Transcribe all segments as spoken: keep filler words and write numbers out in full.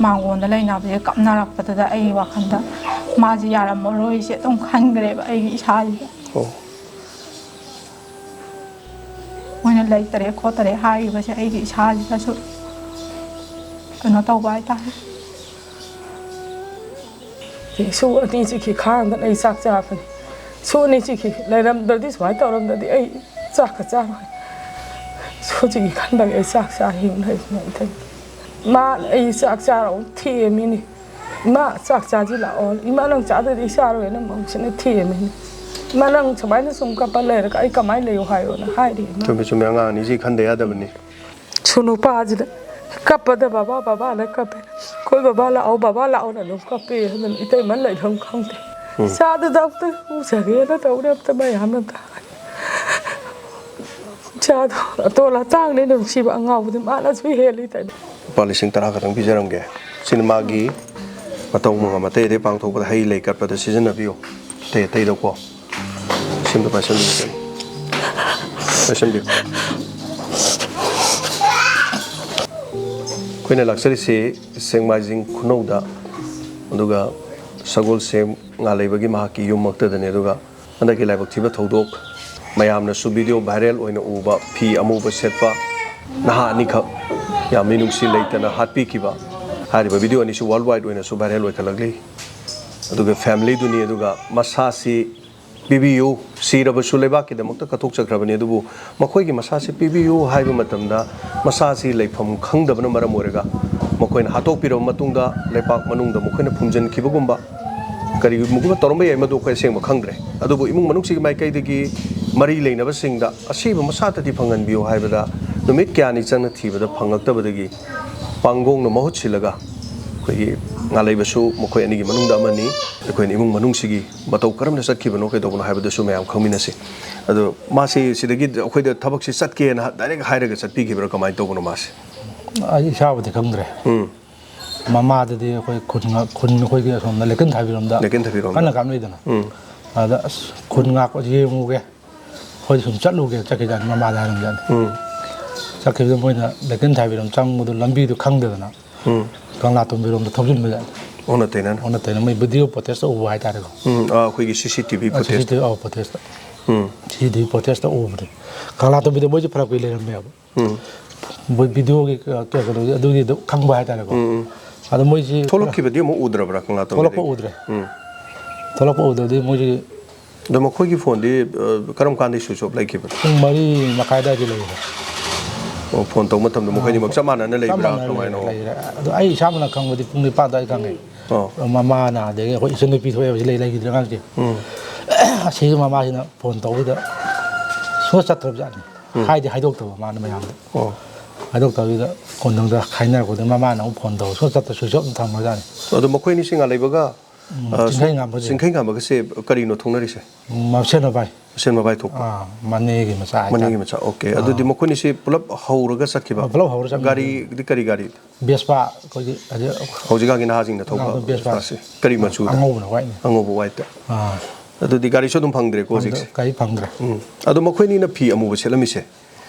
ꯃꯥꯡꯒꯣꯟꯗ ꯂꯩꯅꯕꯁꯦ ꯀꯞꯅꯔꯛꯄꯗꯨꯗ ꯑꯩꯒꯤ ꯋꯥꯈꯜꯗ ꯃꯥꯁꯦ ꯌꯥꯔꯝꯃꯔꯣꯏꯁꯦ ꯑꯗꯨꯝ ꯈꯟꯈ꯭ꯔꯦꯕ ꯑꯩꯒꯤ ꯏꯁꯥꯁꯤꯗ꯫ ꯑꯣ꯫ ꯃꯣꯏꯅ ꯂꯩꯇꯔꯦ ꯈꯣꯠꯇꯔꯦ ꯍꯥꯏꯔꯤꯕꯁꯦ ꯑꯩꯒꯤ ꯏꯁꯥꯁꯤꯗꯁꯨ ꯀꯩꯅꯣ ꯇꯧꯕ ꯍꯥꯏꯇꯥꯔꯦ꯫ ꯁꯨ ꯑꯅꯤꯁꯤ ꯈꯤ ꯈꯥꯡꯗꯅ ꯑꯩ ꯆꯥꯛ ꯆꯥꯕꯅꯤ꯫ ꯁꯨ ꯑꯅꯤꯁꯤ ꯈꯤ ꯂꯩꯔꯝꯗ꯭ꯔꯗꯤ, ꯁꯨꯃꯥꯏꯅ ꯇꯧꯔꯝꯗ꯭ꯔꯗꯤ ꯑꯩ ꯆꯥꯛꯀ ꯆꯥꯔꯣꯏ꯫ ꯁꯨꯁꯤꯒꯤ ꯈꯟꯕꯒꯤ ꯑꯩ ꯆꯥꯛ ꯆꯥꯈꯤꯕꯅꯦ꯫ ꯃꯥ ꯑꯩ ꯆꯥꯛ ꯆꯥꯔ ꯑꯃꯨꯛ ꯊꯦꯝꯃꯤꯅꯤ꯫ "ꯏꯃꯥ, ꯆꯥꯛ ꯆꯥꯁꯤ ꯂꯥꯛꯑꯣ꯫ ꯏꯃꯥ, ꯅꯪ ꯆꯥꯗ꯭ꯔꯗꯤ ꯑꯩ ꯆꯥꯔꯣꯏꯅ" ꯃꯧꯁꯤꯅ ꯊꯦꯝꯃꯤꯅꯤ꯫ "ꯏꯃꯥ, ꯅꯪ ꯁꯨꯃꯥꯏꯅ ꯁꯨꯝ ꯀꯞꯄ ꯂꯩꯔꯒ ꯑꯩ ꯀꯃꯥꯏꯅ ꯂꯩꯌꯨ ꯍꯥꯏꯌꯣꯅ" ꯍꯥꯏꯔꯤ ꯏꯃꯥ꯫ ꯆꯨꯝꯃꯦ, ꯆꯨꯝꯃꯦ, ꯑꯉꯥꯡ ꯑꯅꯤꯁꯤ ꯈꯟꯗ ꯌꯥꯗꯕꯅꯤ꯫ ꯁꯨ ꯅꯨꯄꯥꯁꯤꯗ ꯀꯞꯄꯗ "ꯕꯕꯥ, ꯕꯕꯥꯅ ꯀꯞꯄꯦ꯫ ꯑꯩꯈꯣꯏ ꯕꯕꯥ ꯂꯥꯛꯑꯣ, ꯕꯕꯥ ꯂꯥꯛꯑꯣꯅ" ꯑꯗꯨꯝ ꯀꯞꯄꯦ꯫ ꯑꯗꯨꯅ ꯏꯇꯩꯃ ꯂꯩꯐꯝ ꯈꯪꯗꯦ꯫ ꯎꯝ꯫ "ꯏꯆꯥꯗꯨꯗ ꯑꯝꯇ ꯎꯖꯒꯦꯅ ꯇꯧꯔꯦ, ꯑꯝꯇ ꯃꯌꯥꯝꯅ ꯑꯝꯇ ꯍꯥꯏ-" ꯏꯆꯥꯗꯣ ꯑꯇꯣꯜ ꯑꯇꯥꯡꯅꯦ ꯅꯨꯡꯁꯤꯕ ꯑꯉꯥꯎꯕꯗꯤ ꯃꯥꯅꯁꯨ ꯍꯦꯜꯂꯤ ꯇꯥꯏ꯫ ꯂꯨꯄꯥ ꯂꯤꯁꯤꯡ ꯇꯔꯥ ꯈꯛꯇꯪ ꯄꯤꯖꯔꯝꯒꯦ꯫ ꯁꯤꯅ ꯃꯥꯒꯤ ꯃꯇꯧ ꯃꯉꯝ ꯑꯇꯩ ꯑꯇꯩ ꯄꯥꯡꯊꯣꯛꯄꯗ ꯍꯩ ꯂꯩ ꯀꯠꯄꯗ ꯁꯤꯖꯤꯟꯅꯕꯤꯌꯨ꯫ ꯑꯇꯩ ꯑꯇꯩꯗꯀꯣ꯫ ꯁꯤꯝꯗ ꯄꯥꯏꯁꯟꯕꯤꯌꯨ꯫ ꯄꯥꯏꯁꯟꯕꯤꯌꯨ꯫ ꯑꯩꯈꯣꯏꯅ ꯂꯥꯛꯆꯔꯤꯁꯤ ꯁꯦꯡꯃꯥꯏꯖꯤꯡ ꯈꯨꯅꯧꯗ, ꯑꯗꯨꯒ ꯁꯒꯣꯜꯁꯦꯝ ꯉꯥꯂꯩꯕꯒꯤ ꯃꯍꯥꯛꯀꯤ ꯌꯨꯝꯃꯛꯇꯗꯅꯤ꯫ ꯑꯗꯨꯒ ꯍꯟꯗꯛꯀꯤ ꯂꯥꯏꯕꯛ ꯊꯤꯕ ꯊꯧꯗꯣꯛ, ꯃꯌꯥꯝꯅꯁꯨ video viral ꯑꯣꯏꯅ ꯎꯕ ꯐꯤ ꯑꯃꯨꯕ ꯁꯦꯠꯄ ꯅꯍꯥ ꯑꯅꯤꯈꯛ ꯌꯥꯝ ꯃꯤꯅꯨꯡꯁꯤ ꯂꯩꯇꯅ ꯍꯥꯠꯄꯤꯈꯤꯕ, ꯍꯥꯏꯔꯤꯕ video ꯑꯅꯤꯁꯤ worldwide ꯑꯣꯏꯅꯁꯨ viral ꯑꯣꯏꯈꯠꯂꯛꯂꯤ꯫ ꯑꯗꯨꯒ family ꯗꯨꯅꯤ, ꯑꯗꯨꯒ ꯃꯁꯥꯁꯤ ꯄꯤꯕꯤꯌꯨ, ꯁꯤꯔꯕꯁꯨ ꯂꯩꯕꯥꯛꯀꯤꯗꯃꯛꯇ ꯀꯠꯊꯣꯛꯆꯈ꯭ꯔꯕꯅꯤ, ꯑꯗꯨꯕꯨ ꯃꯈꯣꯏꯒꯤ ꯃꯁꯥꯁꯤ ꯄꯤꯕꯤꯌꯨ ꯍꯥꯏꯕ ꯃꯇꯝꯗ ꯃꯁꯥꯁꯤ ꯂꯩꯐꯝ ꯈꯪꯗꯕꯅ ꯃꯔꯝ ꯑꯣꯏꯔꯒ ꯃꯈꯣꯏꯅ ꯍꯥꯠꯇꯣꯛꯄꯤꯔꯕ ꯃꯇꯨꯡꯗ ꯂꯩꯄꯥꯛ ꯃꯅꯨꯡꯗ ꯃꯈꯣꯏꯅ ꯐꯨꯝꯖꯤꯟꯈꯤꯕꯒꯨꯝꯕ ꯀꯔꯤꯒꯨꯝꯕ ꯇꯧꯔꯝꯕ ꯌꯥꯏ, ꯃꯗꯨ ꯑꯩꯈꯣꯏ ꯑꯁꯦꯡꯕ ꯈꯪꯗ꯭ꯔꯦ꯫ ꯑꯗꯨꯕꯨ ꯏꯃꯨꯡ ꯃꯅꯨꯡꯁꯤꯒꯤ ꯃꯥꯏꯀꯩꯗꯒꯤ ꯃꯔꯤ ꯂꯩꯅꯕꯁꯤꯡꯗ ꯑꯁꯤꯕ ꯃꯁꯥꯇꯗꯤ ꯐꯪꯍꯟꯕꯤꯌꯨ ꯍꯥꯏꯕꯗ ꯅꯨꯃꯤꯠ ꯀꯌꯥꯅꯤ ꯆꯪꯅ ꯊꯤꯕꯗ ꯐꯪꯂꯛꯇꯕꯗꯒꯤ ꯄꯥꯡꯒꯣꯡꯅ ꯃꯍꯨꯠ ꯁꯤꯜꯂꯒ ꯑꯩꯈꯣꯏꯒꯤ ꯉꯥꯂꯩꯕꯁꯨ ꯃꯈꯣꯏ ꯑꯅꯤꯒꯤ ꯃꯅꯨꯡꯗ ꯑꯃꯅꯤ꯫ ꯑꯩꯈꯣꯏꯅ ꯏꯃꯨꯡ ꯃꯅꯨꯡꯁꯤꯒꯤ ꯃꯇꯧ ꯀꯔꯝꯅ ꯆꯠꯈꯤꯕꯅꯣ, ꯀꯩꯗꯧꯕꯅꯣ ꯍꯥꯏꯕꯗꯨꯁꯨ ꯃꯌꯥꯝ ꯈꯪꯃꯤꯟꯅꯁꯤ꯫ ꯑꯗꯣ ꯃꯥꯁꯤ ꯁꯤꯗꯒꯤ ꯑꯩꯈꯣꯏꯗ ꯊꯕꯛꯁꯤ ꯆꯠꯀꯦꯅ direct ꯍꯥꯏꯔꯒ ꯆꯠꯄꯤꯈꯤꯕ꯭ꯔꯥ, ꯀꯃꯥꯏꯅ ꯇꯧꯕꯅꯣ ꯃꯥꯁꯦ? ꯑꯩ ꯏꯁꯥꯕꯨꯗꯤ ꯈꯪꯗ꯭ꯔꯦ꯫ ꯎꯝ꯫ ꯃꯃꯥꯗꯗꯤ ꯑꯩꯈꯣꯏ ꯈꯨꯟ ꯉꯥꯛ-, ꯈꯨꯟ ꯑꯩꯈꯣꯏꯒꯤ ꯑꯁꯣꯝꯗ ꯂꯩꯀꯟ ꯊꯥꯕꯤꯔꯣꯝꯗ ꯂꯩꯀꯟ ꯊꯥꯕꯤꯔꯣꯝꯗ꯫ ꯀꯟꯅ ꯀꯥꯞꯅꯩꯗꯅ꯫ ꯎꯝ꯫ ꯑꯗ "ꯑꯁ, ꯈꯨꯟ ꯉꯥꯛꯄꯁꯤ ꯌꯦꯡꯉꯨꯒꯦ, ꯑꯩꯈꯣꯏ ꯁꯨꯝ ꯆꯠꯂꯨꯒꯦ" ꯆꯠꯈꯤꯖꯥꯠꯅꯤ, ꯃꯃꯥꯗ ꯍꯥꯏꯔꯝꯖꯥꯠꯅꯤ꯫ ꯎꯝ꯫ ꯆꯠꯈꯤꯕꯗ ꯃꯣꯏꯅ ꯂꯩꯀꯟ ꯊꯥꯕꯤꯔꯣꯝ ꯆꯪꯕꯗꯣ ꯂꯝꯕꯤꯗꯣ ꯈꯪꯗꯗꯅ ꯎꯝ꯫ ꯀꯪꯂꯥꯇꯣꯝꯕꯤꯔꯣꯝꯗ ꯊꯧꯖꯤꯟꯕ ꯖꯥꯠꯅꯤ꯫ ꯑꯣꯟꯅ ꯇꯩꯅꯅ꯫ ꯑꯣꯟꯅ ꯇꯩꯅ ꯃꯣꯏ ꯚꯤꯗꯤꯑꯣ ꯐꯨꯇꯦꯖꯇ ꯎꯕ ꯍꯥꯏꯇꯥꯔꯦꯀꯣ꯫ ꯎꯝ, ꯑꯥ, ꯑꯩꯈꯣꯏꯒꯤ ꯁꯤ ꯁꯤ ꯇꯤ ꯚꯤ ꯑꯥ, ꯐꯨꯇꯦꯖ꯫ ꯁꯤ ꯁꯤ ꯇꯤ ꯚꯤ, ꯑꯧ, ꯐꯨꯇꯦꯖꯇ꯫ ꯎꯝ꯫ ꯁꯤ ꯁꯤ ꯇꯤ ꯚꯤ ꯐꯨꯇꯦꯖꯇ ꯎꯕꯅꯦ꯫ ꯀꯪꯂꯥꯇꯣꯝꯕꯤꯗ ꯃꯣꯏꯁꯦ ꯐꯅ ꯀꯨꯏ ꯂꯩꯔꯝꯃꯦꯕ꯫ ꯎꯝ꯫ ꯃꯣꯏ ꯚꯤꯗꯤꯑꯣꯒꯤ, ꯑ, ꯀꯩꯅꯣꯗꯣ ꯑꯗꯨꯒꯤ ꯑꯗꯨ ꯈꯪꯕ ꯍꯥꯏꯇꯥꯔꯦꯀꯣ꯫ ꯎꯝ, ꯎꯝ꯫ ꯑꯗꯣ ꯃꯣꯏꯁꯤ ꯊꯣꯛꯂꯛꯈꯤꯕꯗꯤ ꯑꯃꯨꯛ ꯎꯗ꯭ꯔꯕ꯭ꯔꯥ ꯀꯪꯂꯥꯇꯣꯝꯕꯤꯗꯒꯤ? ꯊꯣꯛꯂꯛꯄ ꯎꯗ꯭ꯔꯦ꯫ ꯎꯝ꯫ ꯊꯣꯛꯂꯛꯄ ꯎꯗ꯭ꯔꯗꯤ ꯃꯣꯏꯁꯤ ꯑꯗꯣ ꯃꯈꯣꯏꯒꯤ ꯐꯣꯟꯗꯤ, ꯑ, ꯀꯔꯝ ꯀꯥꯟꯗꯒꯤ ꯁ꯭ꯋꯤꯆ ꯑꯣꯐ ꯂꯩꯈꯤꯕꯅꯣ? ꯄꯨꯡ ꯃꯔꯤ ꯃꯈꯥꯏ ꯑꯗꯥꯏꯗ ꯂꯩꯔꯦ꯫ ꯑꯣ, ꯐꯣꯟ ꯇꯧꯕ ꯃꯇꯝꯗ ꯃꯈꯣꯏꯅꯤꯃꯛ ꯑꯥ, ꯆꯞ ꯃꯥꯟꯅꯅ ꯆꯞ ꯂꯩꯕ꯭ꯔꯥ? ꯃꯥꯟꯅꯅ ꯀꯃꯥꯏꯅ? ꯂꯩꯔꯦ, ꯂꯩꯔꯦ꯫ ꯑꯗꯣ ꯑꯩ ꯏꯁꯥꯃꯛꯅ ꯈꯪꯕꯗꯤ ꯄꯨꯡ ꯅꯤꯄꯥꯟ ꯑꯗꯥꯏꯗ ꯈꯪꯉꯦ꯫ ꯑꯣ꯫ ꯃꯃꯥꯅ, ꯑꯗꯒꯤ ꯑꯩꯈꯣꯏ ꯏꯆꯟꯅꯨꯄꯤ ꯊꯣꯛꯑꯦꯕ, ꯁꯤ ꯂꯩ, ꯂꯩꯈꯤꯗ꯭ꯔꯦ ꯑꯉꯥꯡꯁꯦ꯫ ꯎꯝ꯫ ꯑꯁꯤꯒꯤ ꯃꯃꯥꯁꯤꯅ ꯐꯣꯟ ꯇꯧꯕꯗ ꯁꯨꯡꯆꯠ ꯆꯠꯇ꯭ꯔꯕꯖꯥꯠꯅꯤ꯫ ꯎꯝ꯫ ꯍꯥꯏꯗꯤ ꯍꯥꯏꯗꯣꯛꯇꯕ ꯃꯥꯅ ꯃꯌꯥꯝꯗ꯫ ꯑꯣ꯫ ꯍꯥꯏꯗꯣꯛꯇꯕꯤꯗ ꯀꯣꯟꯅꯨꯡꯗ ꯈꯥꯏꯅꯔꯛꯄꯗ ꯃꯃꯥꯅ ꯑꯃꯨꯛ ꯐꯣꯟ ꯇꯧꯔ ꯁꯨꯡꯆꯠ ꯆꯠꯇ ꯁ꯭ꯋꯤꯆ ꯑꯣꯐ ꯑꯗꯨꯝ ꯊꯝꯈ꯭ꯔꯖꯥꯠꯅꯤ꯫ ꯑꯗꯣ ꯃꯈꯣꯏ ꯑꯅꯤꯁꯤ ꯉꯥ ꯂꯩꯕꯒ ꯎꯝ, ꯑ, ꯆꯤꯡꯈꯩ ꯉꯥꯝꯕꯁꯦ꯫ ꯆꯤꯡꯈꯩ ꯉꯥꯝꯕꯒꯁꯦ ꯀꯔꯤꯅꯣ ꯊꯣꯛꯅꯔꯤꯁꯦ? ꯎꯝ, ꯃꯁꯦꯟ ꯃꯕꯥꯏ꯫ ꯃꯁꯦꯟ ꯃꯕꯥꯏ ꯊꯣꯛꯄ? ꯑꯥ, ꯃꯅꯦꯒꯤ ꯃꯆꯥ ꯍꯥꯏꯇꯥꯔꯦ꯫ ꯃꯅꯦꯒꯤ ꯃꯆꯥ, ꯑꯣꯀꯦ꯫ ꯑꯥ꯫ ꯑꯗꯨꯗꯤ ꯃꯈꯣꯏꯅꯤꯁꯤ ꯄꯨꯂꯞ ꯍꯧꯔꯒ ꯆꯠꯈꯤꯕ? ꯑꯥ, ꯄꯨꯂꯞ ꯍꯧꯔ ꯆꯠꯈꯤꯕ꯫ ꯒꯥꯔꯤꯗꯤ ꯀꯔꯤ ꯒꯥꯔꯤ? ꯚꯦꯁꯄꯥ, ꯑꯩꯈꯣꯏꯒꯤ ꯍꯧꯖꯤꯛ ꯍꯧꯖꯤꯛꯀꯥꯟꯒꯤ ꯅꯍꯥꯁꯤꯡꯅ ꯊꯧꯕ ꯑꯉꯥꯡꯗꯣ ꯚꯦꯁꯄꯥ꯫ ꯚꯦꯁꯄꯥꯁꯤ꯫ ꯀꯔꯤ ꯃꯆꯨꯗ? ꯑꯉꯧꯕꯅ ꯋꯥꯏꯠꯅꯤ꯫ ꯑꯉꯧꯕ ꯋꯥꯏꯠꯇ꯫ ꯑꯥ꯫ ꯑꯗꯨꯗꯤ ꯒꯥꯔꯤꯁꯨ ꯑꯗꯨꯝ ꯐꯪꯗ꯭ꯔꯦꯀꯣ ꯐꯪꯗ꯭ꯔꯦ, ꯍꯧꯖꯤꯛꯁꯦ? ꯒꯥꯔꯤ ꯐꯪꯗ꯭ꯔꯦ꯫ ꯎꯝ꯫ ꯑꯗꯣ ꯃꯈꯣꯏꯅꯤꯅ ꯐꯤ ꯑꯃꯨꯕ ꯁꯦꯠꯂꯝꯃꯤꯁꯦ?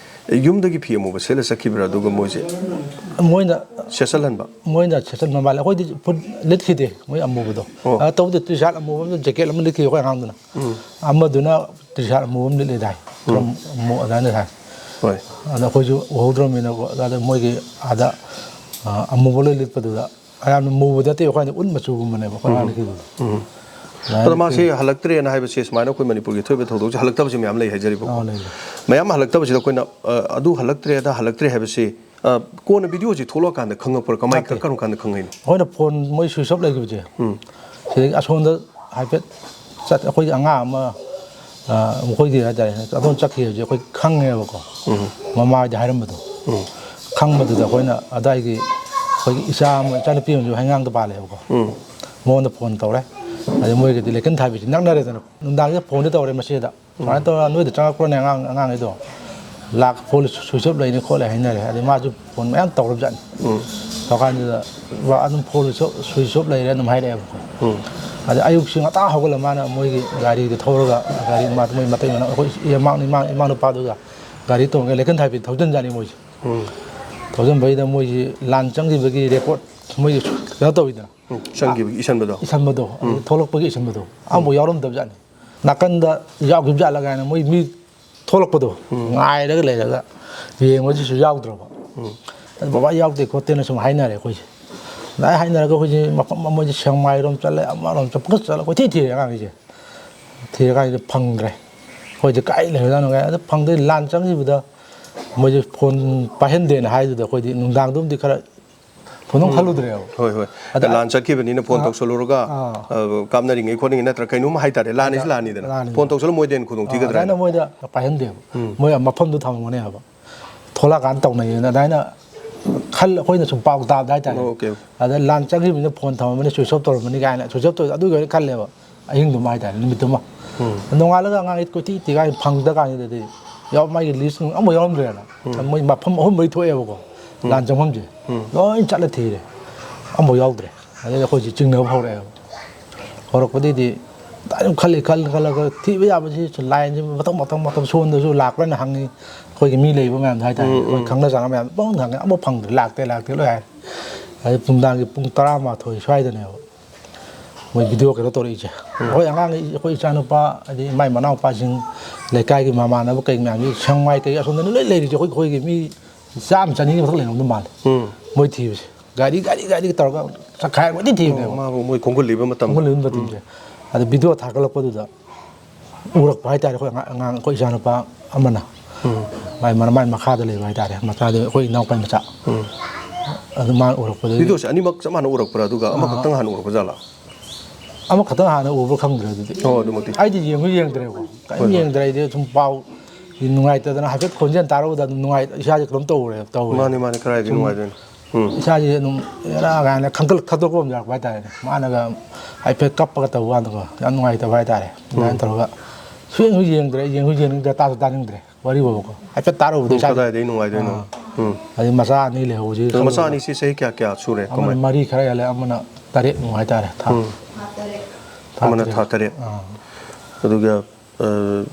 ꯌꯨꯝꯗꯒꯤ ꯐꯤ ꯑꯃꯨꯕ ꯁꯦꯠꯂ ꯆꯠꯈꯤꯕ꯭ꯔꯥ? ꯑꯗꯨꯒ ꯃꯣꯏꯁꯦ ꯃꯣꯏꯅ ꯁꯦꯠꯆꯜꯍꯟꯕ? ꯃꯣꯏꯅ ꯁꯦꯠꯆꯟꯕ ꯃꯥꯜꯂꯦ꯫ ꯑꯩꯈꯣꯏꯗꯤ ꯐꯨꯠ ꯂꯤꯠꯈꯤꯗꯦ, ꯃꯣꯏ ꯑꯃꯨꯕꯗꯣ꯫ ꯑꯣ꯫ ꯑ, ꯇꯧꯕꯗꯤ ꯇꯤ ꯁꯥꯔꯠ ꯑꯃꯨꯕ ꯑꯃ, ꯖꯦꯀꯦꯠ ꯑꯃ ꯂꯤꯠꯈꯤ ꯑꯩꯈꯣꯏ ꯑꯉꯥꯡꯗꯨꯅ꯫ ꯎꯝ꯫ ꯑꯃꯗꯨꯅ ꯇꯤ ꯁꯥꯔꯠ ꯑꯃꯨꯕ ꯑꯃ ꯂꯤꯠꯂꯦ ꯗꯥꯏ꯫ ꯎꯝ꯫ ꯈꯔ ꯑꯃꯨꯛ ꯑꯗꯨꯃꯥꯏꯅ ꯁꯥꯏ꯫ ꯍꯣꯏ꯫ ꯑꯗ ꯑꯩꯈꯣꯏꯁꯨ ꯎꯍꯧꯗ꯭ꯔꯃꯤꯅꯀꯣ, ꯑꯗ ꯃꯣꯏꯒꯤ ꯑꯥꯗ, ꯑ, ꯑꯃꯨꯕ ꯂꯣꯏ ꯂꯤꯠꯄꯗꯨꯗ ꯌꯥꯝꯅ ꯃꯨꯕꯗꯤ ꯅꯠꯇꯦ, ꯑꯩꯈꯣꯏꯅ ꯎꯠ ꯃꯆꯨꯒꯨꯝꯕꯅꯦꯕ ꯑꯩꯈꯣꯏ ꯎꯝ꯫ ꯑꯉꯥꯡꯅ ꯂꯤꯠꯈꯤꯕꯗꯣ꯫ ꯎꯝ꯫ ꯑꯗꯨꯃꯥꯏꯅ ꯑꯗꯣ ꯃꯥꯁꯦ ꯂꯤꯠꯈꯤꯕ꯫ ꯍꯜꯂꯛꯇ꯭ꯔꯦꯅ ꯍꯥꯏꯕꯁꯦ ꯁꯨꯃꯥꯏꯅ ꯑꯩꯈꯣꯏ ꯃꯅꯤꯄꯨꯔꯒꯤ ꯊꯣꯛꯏꯕ ꯊꯧꯗꯣꯛꯁꯦ ꯍꯜꯂꯛꯇꯕꯁꯦ ꯃꯌꯥꯝ ꯂꯩ ꯍꯥꯏꯖꯔꯤꯕꯀꯣ꯫ ꯑꯥ, ꯂꯩ, ꯂꯩ꯫ ꯃꯌꯥꯝ ꯍꯜꯂꯛꯇꯕꯁꯤꯗ ꯑꯩꯈꯣꯏꯅ, ꯑ, ꯑꯗꯨ ꯍꯜꯂꯛꯇ꯭ꯔꯦ, ꯑꯗꯥ ꯍꯜꯂꯛꯇ꯭ꯔꯦ ꯍꯥꯏꯕꯁꯤ, ꯑ, ꯀꯣꯟꯅ ꯚꯤꯗꯤꯑꯣꯁꯤ ꯊꯣꯛꯂꯛꯑꯀꯥꯟꯗ ꯈꯪꯉꯛꯄ꯭ꯔꯥ? ꯀꯃꯥꯏ, ꯅꯠꯇꯦ꯫ ꯀꯔꯝ ꯀꯥꯟꯗ ꯈꯪꯉꯛꯏꯅꯣ? ꯑꯩꯈꯣꯏꯅ ꯐꯣꯟ ꯃꯣꯏ ꯁ꯭ꯋꯤꯆ ꯑꯣꯐ ꯂꯩꯈꯤꯕꯁꯦ, ꯎꯝ꯫ ꯁꯤꯗꯒꯤ ꯑꯁꯣꯝꯗ ꯍꯥꯏꯐꯦꯠ ꯆꯠ-, ꯑꯩꯈꯣꯏꯒꯤ ꯑꯉꯥꯡ ꯑꯃ, ꯑ, ꯃꯈꯣꯏꯒꯤ ꯍꯥꯏꯇꯥꯔꯦ, ꯑꯗꯣꯝ ꯆꯠꯈꯤ ꯍꯥꯏꯕꯁꯦ ꯑꯩꯈꯣꯏ ꯈꯪꯉꯦꯕꯀꯣ꯫ ꯎꯝ꯫ ꯃꯃꯥ ꯍꯣꯏꯗ ꯍꯥꯏꯔꯝꯕꯗꯣ꯫ ꯎꯝ꯫ ꯈꯪꯕꯗꯨꯗ ꯑꯩꯈꯣꯏꯅ ꯑꯗꯥꯏꯒꯤ ꯑꯩꯈꯣꯏꯒꯤ ꯏꯆꯥ ꯑꯃ, ꯏꯆꯥꯅꯨꯄꯤ ꯑꯃꯁꯨ ꯍꯩꯉꯥꯡꯗ ꯄꯥꯜꯂꯦꯕꯀꯣ꯫ ꯎꯝ꯫ ꯃꯉꯣꯟꯗ ꯐꯣꯟ ꯇꯧꯔꯦ꯫ ꯑꯗꯩ ꯃꯣꯏꯒꯤꯗꯤ ꯂꯩꯀꯟ ꯊꯥꯕꯤꯁꯤ ꯅꯛꯅꯔꯦꯗꯅ꯫ ꯅꯨꯡꯗꯥꯡꯁꯤꯗ ꯐꯣꯟꯗꯤ ꯇꯧꯔꯦ ꯃꯆꯦꯗ꯫ ꯎꯝ꯫ "ꯁꯨꯃꯥꯏꯅ ꯇꯧꯔ ꯅꯣꯏꯗ ꯆꯪꯉꯛꯄ꯭ꯔꯣꯅꯦ ꯑꯉꯥꯡ, ꯑꯉꯥꯡꯈꯩꯗꯣ? ꯂꯥꯛ ꯐꯣꯟ ꯁ꯭ꯋꯤꯆ ꯑꯣꯐ ꯂꯩꯅꯤ ꯈꯣꯠꯂꯦ" ꯍꯥꯏꯅꯔꯦ꯫ ꯑꯗꯩ ꯃꯥꯁꯨ ꯐꯣꯟ ꯃꯌꯥꯝ ꯇꯧꯔꯕꯖꯥꯠꯅꯤ꯫ ꯎꯝ꯫ ꯇꯧꯀꯥꯟꯗꯨꯗ "ꯕꯥ, ꯑꯗꯨꯝ ꯐꯣꯟ ꯁ꯭ꯋꯤꯆ ꯑꯣꯐ ꯂꯩꯔꯦ" ꯑꯗꯨꯝ ꯍꯥꯏꯔꯛꯑꯦꯕꯀꯣ꯫ ꯎꯝ꯫ ꯑꯗꯩ ꯑꯌꯨꯛꯁꯤ ꯉꯟꯇꯥ ꯍꯧꯒꯠꯂ ꯃꯥꯅ ꯃꯣꯏꯒꯤ ꯒꯥꯔꯤꯗꯨ ꯊꯧꯔꯒ, ꯒꯥꯔꯤ ꯃꯥ-, ꯃꯣꯏ ꯃꯇꯩ ꯃꯅꯥꯎ, ꯑꯩꯈꯣꯏ ꯏꯃꯥ-, ꯏꯃꯥ-, ꯏꯃꯥꯅꯨꯄꯥꯗꯨꯒ ꯒꯥꯔꯤ ꯇꯣꯡꯉꯒ ꯂꯩꯀꯟ ꯊꯥꯕꯤ ꯊꯧꯖꯤꯟꯖꯥꯠꯅꯤ ꯃꯣꯏꯁꯦ꯫ ꯎꯝ꯫ ꯊꯧꯖꯤꯟꯕꯩꯗ ꯃꯣꯏꯁꯤ ꯂꯥꯟ ꯆꯪꯈꯤꯕꯒꯤ ꯔꯦꯀꯣꯔꯠ ꯃꯣꯏꯒꯤ ꯀꯩꯅꯣ ꯇꯧꯋꯤꯗꯅ, ꯎꯝ, ꯆꯪꯈꯤꯕꯒꯤ ꯏꯁꯟꯕꯗꯣ꯫ ꯏꯁꯟꯕꯗꯣ, ꯑꯗꯩ ꯊꯣꯛꯂꯛꯄꯒꯤ ꯏꯁꯟꯕꯗꯣ ꯑꯃꯐꯥꯎ ꯌꯥꯎꯔꯝꯗꯕꯖꯥꯠꯅꯤ꯫ ꯅꯥꯀꯟꯗ ꯌꯥꯎꯈꯤꯕ ꯖꯥꯠꯂ ꯀꯥꯏꯅ ꯃꯣꯏ ꯃꯤ ꯊꯣꯛꯂꯛꯄꯗꯣ ꯉꯥꯏꯔꯒ ꯂꯩꯔꯒ ꯌꯦꯡꯕꯁꯤꯁꯨ ꯌꯥꯎꯗ꯭ꯔꯕ꯫ ꯑꯗꯨ ꯕꯕꯥ ꯌꯥꯎꯗꯦ ꯈꯣꯠꯇꯦꯅ ꯁꯨꯝ ꯍꯥꯏꯅꯔꯦ ꯑꯩꯈꯣꯏꯁꯦ꯫ ꯑꯗꯨꯃꯥꯏꯅ ꯍꯥꯏꯅꯔꯒ ꯑꯩꯈꯣꯏꯁꯦ ꯃꯐꯝ ꯑꯃ, ꯃꯣꯏꯁꯦ ꯁꯦꯛꯃꯥꯏꯔꯣꯝ ꯆꯠꯂꯦ, ꯑꯃꯔꯣꯝ ꯆꯠꯂꯦ, ꯄꯪꯆꯠ ꯆꯠꯂꯦ, ꯀꯣꯏꯊꯤ ꯊꯤꯔꯦ ꯑꯉꯥꯡꯈꯩꯁꯦ꯫ ꯊꯤꯔꯀꯥꯟꯁꯤꯗ ꯐꯪꯗ꯭ꯔꯦ꯫ ꯑꯩꯈꯣꯏꯁꯦ ꯀꯥꯏ ꯂꯩꯔꯖꯥꯠꯅꯣ ꯀꯥꯏ, ꯑꯗ ꯐꯪꯗ꯭ꯔꯦ꯫ ꯂꯥꯟ ꯆꯪꯈꯤꯕꯗ ꯃꯣꯏꯁꯦ ꯐꯣꯟ ꯄꯥꯏꯍꯟꯗꯦꯅ ꯍꯥꯏꯗꯨꯗ ꯑꯩꯈꯣꯏꯗꯤ ꯅꯨꯡꯗꯥꯡꯗꯨꯝꯗꯤ ꯈꯔ ꯐꯣꯟ ꯑꯃꯨꯛ ꯈꯜꯂꯨꯗ꯭ꯔꯦꯕ꯫ ꯍꯣꯏ, ꯍꯣꯏ꯫ ꯑꯗ ꯂꯥꯟ ꯆꯠꯈꯤꯕꯅꯤꯅ ꯐꯣꯟ ꯑꯥ꯫ ꯇꯧꯁꯜꯂꯨꯔꯒ ꯑꯥ꯫ ꯑ, ꯀꯥꯞꯅꯔꯤꯉꯩ ꯈꯣꯠꯂꯤꯉꯩ ꯅꯠꯇ꯭ꯔ ꯀꯩꯅꯣꯝ ꯍꯥꯏꯇꯥꯔꯦ, ꯂꯥꯟꯅꯤꯁꯨ ꯂꯥꯟꯅꯤꯗꯅ꯫ ꯂꯥꯟꯅꯤꯗꯅ꯫ ꯐꯣꯟ ꯇꯧꯁꯜꯂ ꯃꯣꯏꯗ ꯍꯦꯟꯅ ꯈꯨꯗꯣꯡ ꯑꯥ, ꯊꯤꯒꯗ꯭ꯔꯥ ꯑꯗꯨꯃꯥꯏꯅ ꯍꯥꯏꯅ꯫ ꯃꯣꯏꯗ ꯄꯥꯏꯍꯟꯗꯦꯕ꯫ ꯎꯝ꯫ ꯃꯣꯏ ꯃꯐꯝꯗꯨ ꯊꯝꯃꯝꯒꯅꯦꯕ꯫ ꯊꯣꯛꯂꯛꯑꯀꯥꯟꯗ ꯇꯧꯅꯩꯌꯦꯅ ꯑꯗꯨꯃꯥꯏꯅ ꯈꯜ ꯑꯩꯈꯣꯏꯅ ꯁꯨꯝ ꯄꯥꯎ ꯇꯥꯕꯗ ꯍꯥꯏꯇꯥꯔꯦ꯫ ꯑꯣꯀꯦ꯫ ꯑꯗ ꯂꯥꯟ ꯆꯪꯈꯤꯕꯅꯤꯅ ꯐꯣꯟ ꯊꯝꯃꯝꯃꯅꯤ, ꯁ꯭ꯋꯤꯆ ꯑꯣꯐ ꯇꯧꯔꯝꯃꯅꯤ ꯀꯥꯏꯅ, ꯁ꯭ꯋꯤꯆ ꯑꯣꯐ ꯇꯧꯔ ꯑꯗꯨꯒꯤ ꯑꯣꯏꯅ ꯈꯜꯂꯦꯕ꯫ ꯑꯍꯤꯡꯗꯨꯃ ꯍꯥꯏꯇꯥꯔꯦ, ꯅꯨꯃꯤꯠꯇꯨꯃ꯫ ꯅꯣꯡꯉꯥꯜꯂꯒ ꯑꯉꯥꯡ ꯀꯣꯏꯊꯤ ꯊꯤ ꯀꯥꯏꯅ ꯐꯪꯗ ꯀꯥꯟꯁꯤꯗꯗꯤ ꯌꯥꯎ-, ꯃꯥꯒꯤ ꯂꯤꯁ ꯑꯃꯨꯛ ꯌꯥꯎꯔꯝꯗ꯭ꯔꯦꯅ꯫ ꯃꯣꯏ ꯃꯐꯝ ꯑꯍꯨꯝ ꯃꯔꯤ ꯊꯣꯛꯑꯦꯕꯀꯣ, ꯂꯥꯟ ꯆꯪꯐꯝꯁꯦ꯫ ꯂꯣꯏ ꯆꯠꯂ ꯊꯤꯔꯦ, ꯑꯃꯐꯥꯎ ꯌꯥꯎꯗ꯭ꯔꯦ꯫ ꯑꯗꯩꯗꯤ ꯑꯩꯈꯣꯏꯁꯦ ꯆꯤꯡꯅꯕ ꯍꯧꯔꯛꯑꯦꯕ꯫ ꯍꯧꯔꯛꯄꯗꯩꯗꯤ ꯑꯗꯨꯝ ꯈꯜꯂꯤ, ꯈꯜꯂꯤ, ꯈꯜꯂꯒ ꯊꯤꯕ ꯌꯥꯕꯁꯤ ꯂꯥꯏꯟꯁꯦ ꯃꯊꯪ, ꯃꯊꯪ, ꯃꯊꯪ ꯁꯣꯟꯗꯁꯨ ꯂꯥꯛꯄ꯭ꯔꯅ ꯍꯪꯉꯤ꯫ ꯑꯩꯈꯣꯏꯒꯤ ꯃꯤ ꯂꯩꯕ ꯃꯌꯥꯝꯗꯣ ꯍꯥꯏꯇꯥꯔꯦ, ꯑꯩꯈꯣꯏ ꯈꯪꯅ ꯆꯥꯟꯅꯕ ꯃꯌꯥꯝ ꯄꯪꯍꯪꯗ ꯍꯪꯉꯦ, ꯑꯃꯐꯥꯎ ꯐꯪꯗ꯭ꯔꯦ, ꯂꯥꯛꯇꯦ, ꯂꯥꯛꯇꯦ ꯂꯣꯏ ꯍꯥꯏ꯫ ꯑꯗꯩ ꯅꯨꯡꯗꯥꯡꯒꯤ ꯄꯨꯡ ꯇꯔꯥꯃꯥꯊꯣꯏ ꯁ꯭ꯋꯥꯏꯗꯅꯦꯕ ꯃꯣꯏ ꯚꯤꯗꯤꯑꯣ ꯀꯩꯅꯣ ꯇꯧꯔꯛꯏꯁꯦ꯫ ꯑꯩꯈꯣꯏ ꯑꯉꯥꯡ, ꯑꯩꯈꯣꯏ ꯏꯆꯥꯅꯨꯄꯥ, ꯍꯥꯏꯗꯤ ꯃꯥꯏ ꯃꯅꯥꯎꯄꯥꯁꯤꯡ, ꯂꯩꯀꯥꯏꯒꯤ ꯃꯃꯥꯟꯅꯕ ꯀꯩ ꯃꯌꯥꯝꯁꯤ, ꯁꯦꯡꯃꯥꯏ ꯀꯩ ꯑꯁꯣꯝꯗꯅꯤ ꯂꯣꯏ ꯂꯩꯔꯤꯁꯦ꯫ ꯑꯩꯈꯣꯏ, ꯑꯩꯈꯣꯏꯒꯤ ꯃꯤ ꯆꯥꯝꯃ ꯆꯅꯤꯒꯤ ꯃꯊꯛ ꯂꯩꯔꯝꯗꯧ ꯃꯥꯜꯂꯦ꯫ ꯃꯣꯏ ꯊꯤꯕꯁꯦ ꯒꯥꯔꯤ, ꯒꯥꯔꯤ, ꯒꯥꯔꯤꯒ ꯇꯧꯔꯒ ꯆꯠꯈꯥꯏ ꯀꯣꯏꯊꯤ ꯊꯤꯕꯅꯦꯕ꯫ ꯃꯥꯕꯨ ꯃꯣꯏ ꯈꯣꯡꯒꯨꯜ ꯂꯤꯕ ꯃꯇꯝꯗ꯫ ꯈꯣꯡꯒꯨꯜ ꯂꯤꯕ ꯃꯇꯝꯁꯦ꯫ ꯑꯗ ꯚꯤꯗꯤꯑꯣ ꯊꯥꯒꯠꯂꯛꯄꯗꯨꯗ ꯎꯔꯛꯄ ꯍꯥꯏꯇꯥꯔꯦ꯫ ꯑꯩꯈꯣꯏ ꯑꯉꯥꯡ, ꯑꯉꯥꯡ, ꯑꯩꯈꯣꯏ ꯏꯆꯥꯅꯨꯄꯥ ꯑꯃꯅ, ꯃꯥꯏ ꯃꯔ-, ꯃꯥꯏ ꯃꯈꯥꯗ ꯂꯩꯕ ꯍꯥꯏꯇꯥꯔꯦ, ꯃꯆꯥꯗꯨ ꯑꯩꯈꯣꯏ ꯏꯅꯥꯎꯄꯥꯒꯤ ꯃꯆꯥ꯫ ꯑꯗꯨ ꯃꯥꯅ ꯎꯔꯛꯄꯗꯒꯤ ꯚꯤꯗꯤꯑꯣꯁꯦ ꯑꯅꯤꯃꯛ ꯆꯞ ꯃꯥꯟꯅ ꯎꯔꯛꯄ꯭ꯔꯥ, ꯑꯗꯨꯒ ꯑꯃꯈꯛꯇꯪ ꯍꯥꯟꯅ ꯎꯔꯛꯄ ꯖꯥꯠꯂꯥ? ꯑꯃꯈꯛꯇꯪ ꯍꯥꯟꯅ ꯎꯕ꯭ꯔꯥ ꯈꯪꯗ꯭ꯔꯦ ꯑꯗꯨꯗꯤ꯫ ꯑꯣ, ꯑꯗꯨꯃꯛꯇꯤ꯫ ꯑꯩꯗꯤ ꯌꯦꯡꯁꯨ ꯌꯦꯡꯗ꯭ꯔꯦꯕ, ꯀꯔꯤꯝ ꯌꯦꯡꯗ꯭ꯔꯦ꯫ ꯑꯩꯗꯤ ꯁꯨꯝ ꯄꯥꯎ ꯅꯨꯡꯉꯥꯏꯇꯗꯅ ꯍꯥꯏꯐꯦꯠ ꯈꯣꯟꯖꯦꯜ ꯇꯥꯔꯨꯕꯗ ꯑꯗꯨꯝ ꯅꯨꯡꯉꯥꯏ, ꯏꯁꯥꯁꯦ ꯀꯩꯅꯣꯝ ꯇꯧꯔꯦ, ꯇꯧꯔꯦ꯫ ꯃꯥꯅꯤ, ꯃꯥꯅꯤ, ꯀꯗꯥꯏꯗꯒꯤ ꯅꯨꯡꯉꯥꯏꯗꯣꯏꯅꯣ? ꯎꯝ꯫ ꯏꯁꯥꯁꯦ ꯑꯗꯨꯝ ꯑꯦꯔꯥ ꯀꯥꯏꯅ ꯈꯟꯒꯠ-, ꯈꯟꯗꯣꯛꯄ ꯑꯃ ꯌꯥꯎꯔꯛꯄ ꯍꯥꯏꯇꯥꯔꯦꯅꯦ꯫ ꯃꯥꯅꯒ ꯍꯥꯏꯐꯦꯠ ꯀꯞꯄꯒ ꯇꯧꯕ ꯀꯥꯟꯗꯀꯣ, ꯌꯥꯝ ꯅꯨꯡꯉꯥꯏꯇꯕ ꯍꯥꯏꯇꯥꯔꯦ꯫ ꯑꯗꯨꯃꯥꯏꯅ ꯇꯧꯔꯒ ꯁꯨꯌꯦꯡꯁꯨ ꯌꯦꯡꯗ꯭ꯔꯦ, ꯌꯦꯡꯁꯨ ꯌꯦꯡꯅꯤꯡꯗ꯭ꯔꯦ, ꯇꯥꯁꯨ ꯇꯥꯅꯤꯡꯗ꯭ꯔꯦ꯫ ꯋꯥꯔꯤ ꯐꯥꯎꯕꯀꯣ ꯍꯥꯏꯐꯦꯠ ꯇꯥꯔꯨꯕꯗ ꯎꯝ, ꯏꯁꯥꯁꯦ, ꯀꯗꯥꯏꯗꯒꯤ ꯅꯨꯡꯉꯥꯏꯗꯣꯏꯅꯣ? ꯑꯥ, ꯎꯝ꯫ ꯑꯗꯩ ꯃꯆꯥ ꯑꯅꯤ ꯂꯩꯍꯧꯕꯁꯤ ꯑꯗꯣ ꯃꯆꯥ ꯈꯜꯂꯨꯕꯗ ꯑꯅꯤꯁꯤ ꯆꯍꯤ ꯀꯌꯥ ꯀꯌꯥ ꯁꯨꯔꯦ? ꯑꯃꯅ ꯀꯃꯥꯏ? ꯃꯔꯤ ꯈꯔ ꯍꯦꯜꯂꯦ, ꯑꯃꯅ ꯇꯔꯦꯠꯃꯨꯛ ꯍꯥꯏꯇꯥꯔꯦ꯫ ꯊꯥ ꯎꯝ꯫ ꯑꯃꯅ ꯊꯥ ꯇꯔꯦꯠ꯫ ꯑꯥ꯫ ꯑꯗꯨꯒ, ꯑ,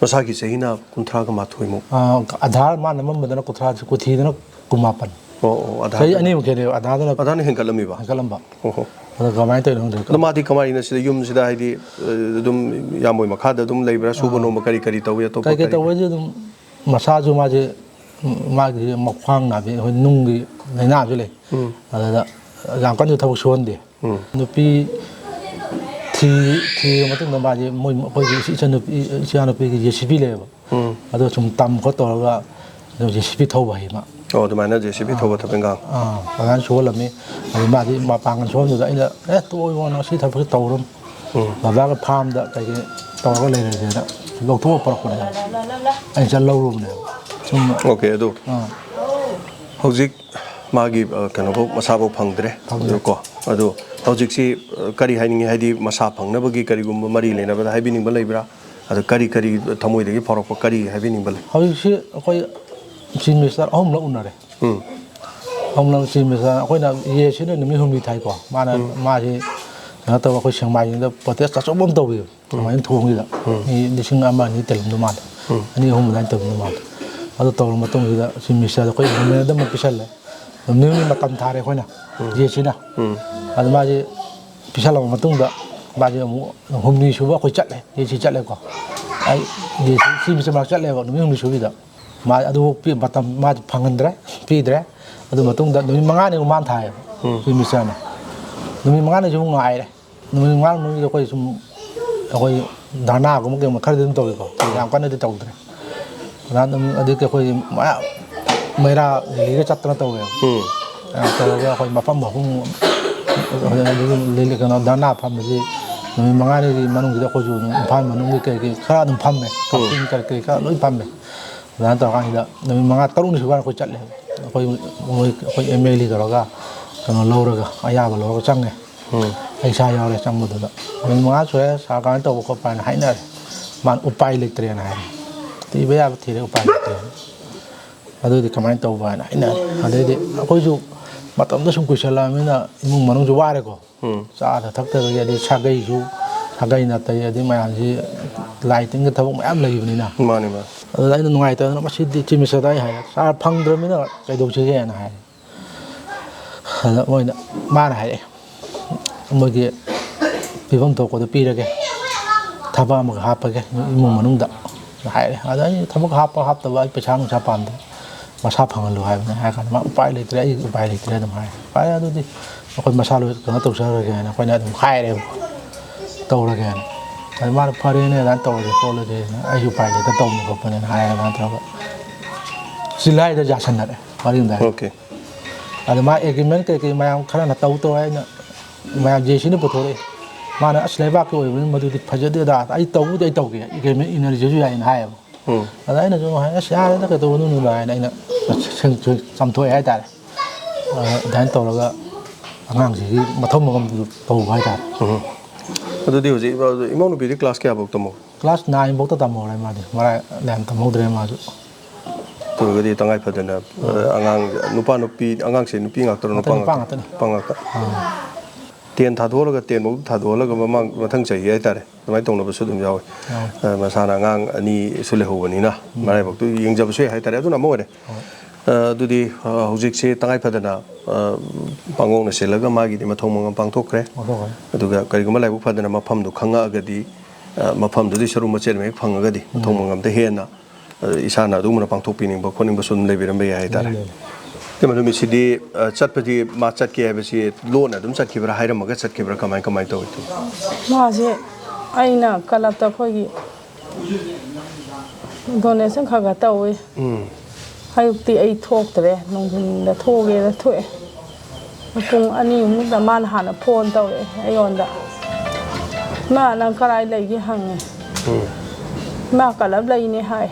ꯃꯁꯥꯒꯤ ꯆꯍꯤꯅ ꯀꯨꯟꯊ꯭ꯔꯥꯒ ꯃꯥꯊꯣꯏꯃꯨꯛ꯫ ꯑꯥ, ꯑꯙꯥꯔ ꯃꯥꯅ ꯅꯝꯃꯝꯕꯗꯅ ꯀꯨꯟꯊ꯭ꯔꯥ, ꯀꯨꯊꯤꯗꯅ ꯀꯨꯟꯃꯥꯄꯟ꯫ ꯑꯣ ꯑꯣ, ꯑꯙꯥꯔ꯫ ꯆꯍꯤ ꯑꯅꯤꯃꯨꯛ ꯈꯦꯠꯅꯩꯕ, ꯑꯙꯥꯔꯗꯅ ꯑꯙꯥꯔꯅ ꯍꯦꯟꯒꯠꯂꯝꯃꯤꯕ? ꯍꯦꯟꯒꯠꯂꯝꯕ꯫ ꯑꯣ ꯍꯣ꯫ ꯑꯗꯣ ꯀꯃꯥꯏꯅ ꯇꯧꯔꯤꯅꯣ ꯈꯪꯗꯦ꯫ ꯑꯗꯣ ꯃꯥꯗꯤ ꯀꯃꯥꯏꯅ ꯁꯤꯗ, ꯌꯨꯝꯁꯤꯗ, ꯍꯥꯏꯗꯤ, ꯑ, ꯑꯗꯨꯝ ꯏꯌꯥꯝꯕ ꯃꯈꯥꯗ ꯑꯗꯨꯝ ꯂꯩꯕ꯭ꯔꯥ? ꯁꯨꯕ ꯑꯥ꯫ ꯅꯣꯝꯕ ꯀꯔꯤ ꯀꯔꯤ ꯇꯧꯏ? ꯑꯇꯣꯞꯄ ꯀꯩ ꯀꯩ ꯀꯔꯤ ꯀꯔꯤ? ꯇꯧꯕꯁꯦ ꯑꯗꯨꯝ ꯃꯁꯥꯁꯨ ꯃꯥꯁꯦ, ꯎꯝ, ꯃꯥꯒꯤ ꯃꯈ꯭ꯋꯥꯡ ꯅꯥꯕꯤ, ꯑꯩꯈꯣꯏ ꯅꯨꯡꯒꯤ ꯂꯥꯏꯅꯥꯁꯨ ꯂꯩ꯫ ꯎꯝ꯫ ꯑꯗꯨꯗ ꯌꯥꯝ ꯀꯟꯅ ꯊꯕꯛ ꯁꯨꯍꯟꯗꯦ꯫ ꯎꯝ꯫ ꯅꯨꯄꯤ ꯊꯤ-, ꯊꯤꯔꯕ ꯃꯇꯨꯡꯗ ꯃꯥꯁꯦ ꯃꯣꯏ, ꯑꯩꯈꯣꯏꯒꯤ ꯏꯆꯟꯅꯨꯄꯤ, ꯏꯆꯥꯅꯨꯄꯤꯒꯤ ꯖꯦ ꯁꯤ ꯕꯤ ꯂꯩꯌꯦꯕ꯫ ꯎꯝ꯫ ꯑꯗꯣ ꯁꯨꯝ ꯇꯝ ꯈꯣꯠ ꯇꯧꯔꯒ ꯑꯗꯨꯝ ꯖꯦ ꯁꯤ ꯕꯤ ꯊꯧꯕ ꯍꯩ ꯃꯥ꯫ ꯑꯣ, ꯑꯗꯨꯃꯥꯏꯅ ꯖꯦ ꯁꯤ ꯕꯤ ꯑꯥ꯫ ꯊꯧꯕ ꯊꯕꯛ ꯏꯟꯈꯥꯡ꯫ ꯑꯥ, ꯑꯗꯨꯃꯥꯏꯅ ꯁꯨꯍꯜꯂꯝꯃꯤ꯫ ꯑꯗꯨ ꯃꯥꯗꯤ ꯃꯄꯥꯡꯒꯜ ꯁꯣꯟꯕꯗꯨꯗ ꯑꯩꯅ, "ꯑꯦ, ꯇꯣꯛꯑꯣ ꯏꯕꯨꯡꯉꯣ, ꯅꯪ ꯁꯤ ꯊꯕꯛꯁꯤ ꯇꯧꯔꯨꯔꯅꯨ꯫ ꯎꯝ꯫ ꯕꯕꯥꯒ ꯐꯥꯔꯝꯗ ꯀꯩꯀꯩ ꯇꯧꯔꯒ ꯂꯩꯔꯁꯦꯅ" ꯂꯧꯊꯣꯛꯑ ꯄꯨꯔꯛꯄꯅꯦꯕ꯫ ꯑꯩꯅ ꯆꯠ ꯂꯧꯔꯨꯕꯅꯦꯕ꯫ ꯁꯨꯝ ꯑꯣꯀꯦ, ꯑꯗꯨ ꯑꯥ꯫ ꯍꯧꯖꯤꯛ ꯃꯥꯒꯤ, ꯑ, ꯀꯩꯅꯣꯐꯧ, ꯃꯁꯥꯐꯧ ꯐꯪꯗ꯭ꯔꯦ꯫ ꯐꯪꯗ꯭ꯔꯦ꯫ ꯑꯗꯨ ꯀꯣ, ꯑꯗꯨ ꯍꯧꯖꯤꯛꯁꯤ, ꯑ, ꯀꯔꯤ ꯍꯥꯏꯅꯤꯡꯉꯤ? ꯍꯥꯏꯗꯤ, ꯃꯁꯥ ꯐꯪꯅꯕꯒꯤ ꯀꯔꯤꯒꯨꯝꯕ ꯃꯔꯤ ꯂꯩꯅꯕꯗ ꯍꯥꯏꯕꯤꯅꯤꯡꯕ ꯂꯩꯕ꯭ꯔꯥ? ꯑꯗ ꯀꯔꯤ, ꯀꯔꯤ ꯊꯃꯣꯏꯗꯒꯤ ꯐꯥꯎꯔꯛꯄ, ꯀꯔꯤ ꯍꯥꯏꯕꯤꯅꯤꯡꯕ ꯂꯩ? ꯍꯧꯖꯤꯛꯁꯤ ꯑꯩꯈꯣꯏ ꯆꯤꯐ ꯃꯤꯅꯤꯁꯇꯔ ꯑꯍꯨꯝꯂꯛ ꯎꯅꯔꯦ꯫ ꯎꯝ꯫ ꯑꯍꯨꯝꯂꯛ ꯆꯤꯐ ꯃꯤꯅꯤꯁꯇꯔ, ꯑꯩꯈꯣꯏꯅ ꯌꯦ ꯁꯤꯅ ꯅꯨꯃꯤꯠ ꯍꯨꯝꯅꯤ ꯊꯥꯏꯀꯣ꯫ ꯃꯥꯅ, ꯎꯝ꯫ ꯃꯥꯁꯤ ꯀꯩꯅꯣ ꯇꯧꯕ, ꯑꯩꯈꯣꯏ ꯁꯦꯡꯃꯥꯏꯖꯤꯡꯗ ꯄ꯭ꯔꯣꯇꯦꯁ ꯑꯆꯧꯕ ꯑꯃ ꯇꯧꯈꯤꯕ꯫ ꯎꯝ꯫ ꯁꯦꯡꯃꯥꯏꯖꯤꯡ ꯊꯣꯡꯁꯤꯗ꯫ ꯎꯝ꯫ ꯃꯤ ꯂꯤꯁꯤꯡ ꯑꯃ ꯑꯅꯤ ꯇꯤꯜꯂꯝꯗꯧ ꯃꯥꯜꯂꯦ꯫ ꯎꯝ꯫ ꯑꯅꯤ ꯑꯍꯨꯝ ꯑꯗꯨꯃꯥꯏꯅ ꯇꯧꯔꯝꯗꯧ ꯃꯥꯜꯂꯦ꯫ ꯑꯗꯨ ꯇꯧꯔꯕ ꯃꯇꯨꯡꯁꯤꯗ ꯆꯤꯐ ꯃꯤꯅꯤꯁꯇꯔꯗ ꯑꯩꯈꯣꯏ ꯃꯦꯃꯣꯔꯦꯟꯗꯝ ꯑꯃ ꯄꯤꯁꯜꯂꯦ꯫ ꯅꯨꯃꯤꯠ ꯍꯨꯝꯅꯤ ꯃꯇꯝ ꯊꯥꯔꯦ ꯑꯩꯈꯣꯏꯅ, ꯎꯝ꯫ ꯌꯦ ꯁꯤꯅ꯫ ꯎꯝ꯫ ꯑꯗꯨ ꯃꯥꯁꯦ ꯄꯤꯁꯜꯂꯕ ꯃꯇꯨꯡꯗ ꯃꯥꯁꯦ ꯑꯃꯨꯛ ꯍꯨꯝꯅꯤ ꯁꯨꯕ ꯑꯩꯈꯣꯏ ꯆꯠꯂꯦ, ꯌꯦ ꯁꯤ ꯆꯠꯂꯦꯀꯣ꯫ ꯑꯩ ꯌꯦ ꯁꯤ, ꯁꯤ ꯃꯤꯁꯦ ꯃꯔꯛ ꯆꯠꯂꯦꯕ ꯅꯨꯃꯤꯠ ꯍꯨꯝꯅꯤ ꯁꯨꯕꯤꯗ꯫ ꯃꯥ ꯑꯗꯨ ꯄꯤ-, ꯃꯇꯝ ꯃꯥ ꯐꯪꯍꯟꯗ꯭ꯔꯦ, ꯄꯤꯗ꯭ꯔꯦ꯫ ꯑꯗꯨ ꯃꯇꯨꯡꯗ ꯅꯨꯃꯤꯠ ꯃꯉꯥꯅꯤꯃꯨꯛ ꯃꯥꯅ ꯊꯥꯏꯌꯦꯕ, ꯎꯝ꯫ ꯆꯤꯐ ꯃꯤꯅꯤꯁꯇꯔꯅ꯫ ꯅꯨꯃꯤꯠ ꯃꯉꯥꯅꯤꯁꯤꯃꯨꯛ ꯉꯥꯏꯔꯦ꯫ ꯅꯨꯃꯤꯠ ꯃꯉꯥ ꯃꯅꯨꯡꯁꯤꯗ ꯑꯩꯈꯣꯏ ꯁꯨꯝ, ꯑꯩꯈꯣꯏ ꯙꯔꯅꯥꯒꯨꯝꯕ ꯀꯩꯒꯨꯝꯕ ꯈꯔꯗꯤ ꯑꯗꯨꯝ ꯇꯧꯋꯤꯀꯣ꯫ ꯎꯝ꯫ ꯌꯥꯝ ꯀꯟꯅꯗꯤ ꯇꯧꯗ꯭ꯔꯦ꯫ ꯑꯗꯨꯝ ꯑꯗꯒꯤ ꯑꯩꯈꯣꯏ ꯃꯌꯥꯝ ꯃꯩꯔꯥ ꯔꯦꯂꯤꯒ ꯆꯠꯇꯅ ꯇꯧꯋꯦꯕ꯫ ꯎꯝ꯫ ꯑ, ꯇꯧꯔꯒ ꯑꯩꯈꯣꯏ ꯃꯐꯝ ꯑꯍꯨꯝ, ꯑꯗꯒꯤ ꯂꯤꯂꯤ-, ꯀꯩꯅꯣ, ꯙꯔꯅꯥ ꯐꯝꯕꯁꯤ ꯅꯨꯃꯤꯠ ꯃꯉꯥꯅꯤꯒꯤ ꯃꯅꯨꯡꯁꯤꯗ ꯑꯩꯈꯣꯏꯁꯨ ꯑꯗꯨꯝ ꯏꯝꯐꯥꯜ ꯃꯅꯨꯡꯒꯤ ꯀꯩ ꯀꯩ ꯈꯔ ꯑꯗꯨꯝ ꯐꯝꯃꯦ꯫ ꯎꯝ꯫ ꯀꯛꯆꯤꯡ ꯀꯔꯤ ꯀꯔꯤ ꯈꯔ ꯂꯣꯏ ꯐꯝꯃꯦ꯫ ꯑꯗꯨꯃꯥꯏꯅ ꯇꯧꯔꯀꯥꯟꯁꯤꯗ ꯅꯨꯃꯤꯠ ꯃꯉꯥ ꯇꯔꯨꯛꯅꯤ ꯁꯨꯕ ꯀꯥꯟꯗ ꯑꯩꯈꯣꯏ ꯆꯠꯂꯦ꯫ ꯑꯩꯈꯣꯏ, ꯃꯣꯏ, ꯑꯩꯈꯣꯏ ꯑꯦꯝ ꯑꯦꯜ ꯑꯦ ꯇꯧꯔꯒ ꯀꯩꯅꯣ ꯂꯧꯔꯒ, ꯑꯌꯥꯕ ꯂꯧꯔꯒ ꯆꯪꯉꯦ꯫ ꯎꯝ꯫ ꯑꯩ ꯏꯁꯥ ꯌꯥꯎꯔꯦ ꯆꯪꯕꯗꯨꯗ꯫ ꯅꯨꯃꯤꯠ ꯃꯉꯥ ꯁꯨꯔꯦ, ꯁꯥꯔ ꯀꯃꯥꯏꯅ ꯇꯧꯕ ꯈꯣꯠꯄ ꯍꯥꯏꯅ ꯍꯥꯏꯅꯔꯦ꯫ ꯃꯥꯅ ꯎꯄꯥꯏ ꯂꯩꯇ꯭ꯔꯦꯅ ꯍꯥꯏꯔꯦ꯫ ꯊꯤꯕ ꯌꯥꯕ ꯊꯤꯔꯦ, ꯎꯄꯥꯏ ꯂꯩꯇ꯭ꯔꯦ꯫ ꯑꯗꯨꯗꯤ ꯀꯃꯥꯏꯅ ꯇꯧꯕ ꯍꯥꯏꯅ ꯍꯥꯏꯅꯔꯦ꯫ ꯑꯗꯩꯗꯤ ꯑꯩꯈꯣꯏꯁꯨ ꯃꯇꯝꯗꯣ ꯁꯨꯝ ꯀꯨꯏꯁꯜꯂꯛꯑꯃꯤꯅ ꯏꯃꯨꯡ ꯃꯅꯨꯡꯁꯨ ꯋꯥꯔꯦꯀꯣ꯫ ꯎꯝ꯫ ꯆꯥꯗ ꯊꯛꯇꯕꯒꯤ, ꯑꯗꯩ ꯁꯥꯒꯩꯁꯨ, ꯁꯥꯒꯩ ꯅꯥꯇꯩ, ꯑꯗꯩ ꯃꯌꯥꯝꯁꯤ ꯂꯥꯏ ꯇꯤꯟꯒꯤ ꯊꯕꯛ ꯃꯌꯥꯝ ꯂꯩꯕꯅꯤꯅ꯫ ꯃꯥꯅꯤ, ꯃꯥꯅꯤ꯫ ꯑꯗꯨꯗ ꯑꯩꯅ ꯅꯨꯡꯉꯥꯏꯇꯗꯅ ꯃꯁꯤꯗꯤ ꯆꯤꯐ ꯃꯤꯅꯤꯁꯇꯔꯗ ꯑꯩ ꯍꯥꯏꯔꯦ, "ꯁꯥꯔ, ꯐꯪꯗ꯭ꯔꯕꯅꯤꯅ ꯀꯩꯗꯧꯁꯤꯒꯦꯅ" ꯍꯥꯏꯔꯦ꯫ ꯑꯗ ꯃꯣꯏꯅ, ꯃꯥꯅ ꯍꯥꯏꯔꯛꯑꯦ, "ꯃꯣꯏꯒꯤ ꯄꯤꯐꯝ ꯊꯣꯛꯄꯗꯣ ꯄꯤꯔꯒꯦ, ꯊꯕꯛ ꯑꯃꯒ ꯍꯥꯞꯄꯒꯦ ꯏꯃꯨꯡ ꯃꯅꯨꯡꯗ" ꯍꯥꯏꯔꯦ꯫ ꯑꯗ ꯑꯩ ꯊꯕꯛ ꯍꯥꯞꯄ ꯍꯥꯞꯇꯕ ꯑꯩ ꯄꯩꯁꯥ ꯅꯨꯡꯁꯥ ꯄꯥꯝꯗꯦ, ꯃꯁꯥ ꯐꯪꯍꯜꯂꯨ ꯍꯥꯏꯕꯅꯦ ꯍꯥꯏꯔ ꯀꯥꯟꯗ, "ꯃꯥ ꯎꯄꯥꯏ ꯂꯩꯇ꯭ꯔꯦ, ꯑꯩ ꯎꯄꯥꯏ ꯂꯩꯇ꯭ꯔꯦ" ꯑꯗꯨꯝ ꯍꯥꯏ꯫ "ꯐꯔꯦ ꯑꯗꯨꯗꯤ ꯑꯩꯈꯣꯏ ꯃꯁꯥ ꯂꯣꯏ ꯀꯩꯅꯣ ꯇꯧꯖꯔꯒꯦꯅ" ꯑꯩꯈꯣꯏꯅ ꯑꯗꯨꯝ ꯍꯥꯏꯔꯦꯕ, "ꯇꯧꯔꯒꯦꯅ"꯫ ꯑꯗ ꯃꯥꯅ "ꯐꯔꯦꯅꯦ, ꯑꯗꯨꯃꯥꯏꯅ ꯇꯧꯔꯁꯦ ꯈꯣꯠꯂꯁꯦꯅ, ꯑꯩꯁꯨ ꯎꯄꯥꯏ ꯂꯩꯇ ꯇꯧꯕꯅꯤ ꯈꯣꯠꯄꯅꯦꯅ" ꯍꯥꯏꯔꯒ ꯑꯗꯨꯃꯥꯏꯅ ꯇꯧꯔꯒ ꯖꯨꯂꯥꯏꯗ ꯌꯥꯁꯟꯅꯔꯦ ꯋꯥꯔꯤ ꯑꯃꯗ꯫ ꯑꯣꯀꯦ꯫ ꯑꯗ ꯃꯥ ꯑꯦꯒ꯭ꯔꯤꯃꯦꯟ ꯀꯩꯀꯩ ꯃꯌꯥꯝ ꯈꯔꯅ ꯇꯧ ꯇꯧ ꯍꯥꯏꯅ ꯃꯌꯥꯝ ꯖꯦ ꯁꯤꯅ ꯄꯨꯊꯣꯔꯛꯑꯦ꯫ ꯃꯥꯅ "ꯑꯁ, ꯂꯩꯕꯥꯛꯀꯤ ꯑꯣꯏꯕꯅꯤꯅ ꯃꯗꯨꯗꯤ ꯐꯖꯗꯦꯗ, ꯑꯩ ꯇꯧꯕꯨꯗꯤ ꯑꯩ ꯇꯧꯒꯦ, ꯑꯦꯒ꯭ꯔꯤꯃꯦꯟ ꯏꯅꯔꯖꯤꯁꯨ ꯌꯥꯏꯅ" ꯍꯥꯏꯌꯦꯕ꯫ ꯎꯝ꯫ ꯑꯗ ꯑꯩꯅꯁꯨ ꯍꯥꯏ, "ꯑꯁ, ꯌꯥꯔꯦꯗ, ꯀꯩꯗꯧꯕꯅꯣꯗ" ꯍꯥꯏꯅ ꯑꯩꯅ ꯁꯦꯡ-, ꯁꯦꯡ-, ꯆꯥꯝꯊꯣꯛꯑꯦ ꯍꯥꯏꯇꯥꯔꯦ꯫ ꯑ, ꯑꯗꯨꯃꯥꯏꯅ ꯇꯧꯔꯒ ꯑꯉꯥꯡꯁꯤꯒꯤ ꯃꯊꯧ ꯃꯉꯝꯗꯨ ꯇꯧꯕ ꯍꯥꯏꯇꯥꯔꯦ꯫ ꯎꯝ꯫ ꯑꯗꯨꯗꯤ ꯍꯧꯖꯤꯛ ꯏꯃꯥ-, ꯏꯃꯧ ꯅꯨꯄꯤꯗꯤ ꯀ꯭ꯂꯥꯁ ꯀꯌꯥꯐꯧ ꯇꯝꯍꯧ? ꯀ꯭ꯂꯥꯁ ꯅꯥꯏꯟ ꯐꯧꯇ ꯇꯝꯍꯧꯔꯦ ꯃꯥꯗꯤ, ꯃꯔꯥꯏ ꯌꯥꯝ ꯇꯝꯍꯧꯗ꯭ꯔꯦ ꯃꯥꯁꯨ꯫ ꯑꯗꯨ ꯑꯣꯏꯔꯒꯗꯤ ꯇꯉꯥꯏ ꯐꯗꯅ, ꯑ, ꯑꯉꯥꯡ, ꯅꯨꯄꯥ ꯅꯨꯄꯤ, ꯑꯉꯥꯡꯁꯦ ꯅꯨꯄꯤ ꯉꯥꯛꯇꯔꯣ, ꯅꯨꯄꯥ ꯅꯨꯄꯥ ꯉꯥꯛꯇꯔꯣ? ꯉꯥꯛꯇꯅꯤ꯫ ꯅꯨꯄꯥ ꯉꯥꯛꯇ꯫ ꯑꯥ꯫ ꯇꯦꯟ ꯊꯥꯗꯣꯛꯍꯜꯂꯒ ꯇꯦꯟ ꯐꯧ ꯊꯥꯗꯣꯛꯍꯜꯂꯒ ꯃꯃꯥꯡ, ꯃꯊꯪ ꯆꯍꯤ ꯍꯥꯏꯇꯥꯔꯦ, ꯑꯗꯨꯃꯥꯏꯅ ꯇꯧꯅꯕꯁꯨ ꯑꯗꯨꯝ ꯌꯥꯎꯋꯤ꯫ ꯌꯥꯎꯋꯤ꯫ ꯑ, ꯃꯁꯥꯅ ꯑꯉꯥꯡ ꯑꯅꯤꯁꯨ ꯂꯩꯍꯧꯕꯅꯤꯅ, ꯎꯝ꯫ ꯃꯔꯥꯏꯕꯛꯇꯨ ꯌꯦꯡꯖꯕꯁꯨ ꯌꯥꯏ ꯍꯥꯏꯇꯥꯔꯦ꯫ ꯑꯗꯨꯅ ꯑꯃ ꯑꯣꯏꯔꯦ꯫ ꯍꯣꯏ꯫ ꯑ, ꯑꯗꯨꯗꯤ, ꯑ, ꯍꯧꯖꯤꯛꯁꯦ ꯇꯉꯥꯏ ꯐꯗꯅ, ꯑ, ꯄꯥꯡꯉꯧꯅ ꯁꯤꯜꯂꯒ ꯃꯥꯒꯤꯗꯤ ꯃꯊꯧ ꯃꯉꯝ ꯄꯥꯡꯊꯣꯛꯈ꯭ꯔꯦ꯫ ꯄꯥꯡꯊꯣꯛꯈ꯭ꯔꯦ꯫ ꯑꯗꯨꯒ ꯀꯔꯤꯒꯨꯝꯕ ꯂꯥꯏꯕꯛ ꯐꯗꯅ ꯃꯐꯝꯗꯨ ꯈꯪꯉꯛꯑꯒꯗꯤ, ꯑ, ꯃꯐꯝꯗꯨꯗꯤ ꯁꯔꯨ ꯃꯆꯦꯠ ꯑꯃ ꯍꯦꯛ ꯐꯪꯉꯒꯗꯤ ꯃꯊꯧ ꯎꯝ꯫ ꯃꯉꯝꯗ ꯍꯦꯟꯅ, ꯑ, ꯏꯁꯥꯅ ꯑꯗꯨꯒꯨꯝꯅ ꯄꯥꯡꯊꯣꯛꯄꯤꯅꯤꯡꯕ ꯈꯣꯠꯅꯤꯡꯕꯁꯨ ꯑꯗꯨꯝ ꯂꯩꯕꯤꯔꯝꯕ ꯌꯥꯏ ꯍꯥꯏꯇꯥꯔꯦ꯫ ꯂꯩ, ꯂꯩ꯫ ꯑꯗꯨꯒ ꯅꯨꯃꯤꯠꯁꯤꯗꯤ, ꯑ, ꯆꯠꯄꯗꯤ ꯃꯥ ꯆꯠꯀꯦ ꯍꯥꯏꯕꯁꯤ ꯂꯣꯟꯅ ꯑꯗꯨꯝ ꯆꯠꯈꯤꯕ꯭ꯔꯥ, ꯍꯥꯏꯔꯝꯃꯒ ꯆꯠꯈꯤꯕ꯭ꯔꯥ, ꯀꯃꯥꯏ, ꯀꯃꯥꯏꯅ ꯇꯧꯏ? ꯃꯥꯁꯦ ꯑꯩꯅ ꯀꯂꯞꯇ ꯑꯩꯈꯣꯏꯒꯤ ꯗꯣꯅꯦꯁꯟ ꯈꯔ ꯈꯔ ꯇꯧꯏ꯫ ꯎꯝ꯫ ꯑꯌꯨꯛꯇꯤ ꯑꯩ ꯊꯣꯛꯇ꯭ꯔꯦ, ꯅꯨꯡꯊꯤꯟꯗ ꯊꯣꯛꯑꯒꯦꯅ ꯊꯣꯛꯑꯦ꯫ ꯄꯨꯡ ꯑꯅꯤꯃꯨꯛꯇ ꯃꯥꯅ ꯍꯥꯟꯅ ꯐꯣꯟ ꯇꯧꯔꯛꯑꯦ ꯑꯩꯉꯣꯟꯗ꯫ "ꯏꯃꯥ, ꯅꯪ ꯀꯔꯥꯏ ꯂꯩꯒꯦ?" ꯍꯪꯉꯦ꯫ ꯎꯝ꯫ "ꯏꯃꯥ, ꯀꯂꯞ ꯂꯩꯅꯦ" ꯍꯥꯏ꯫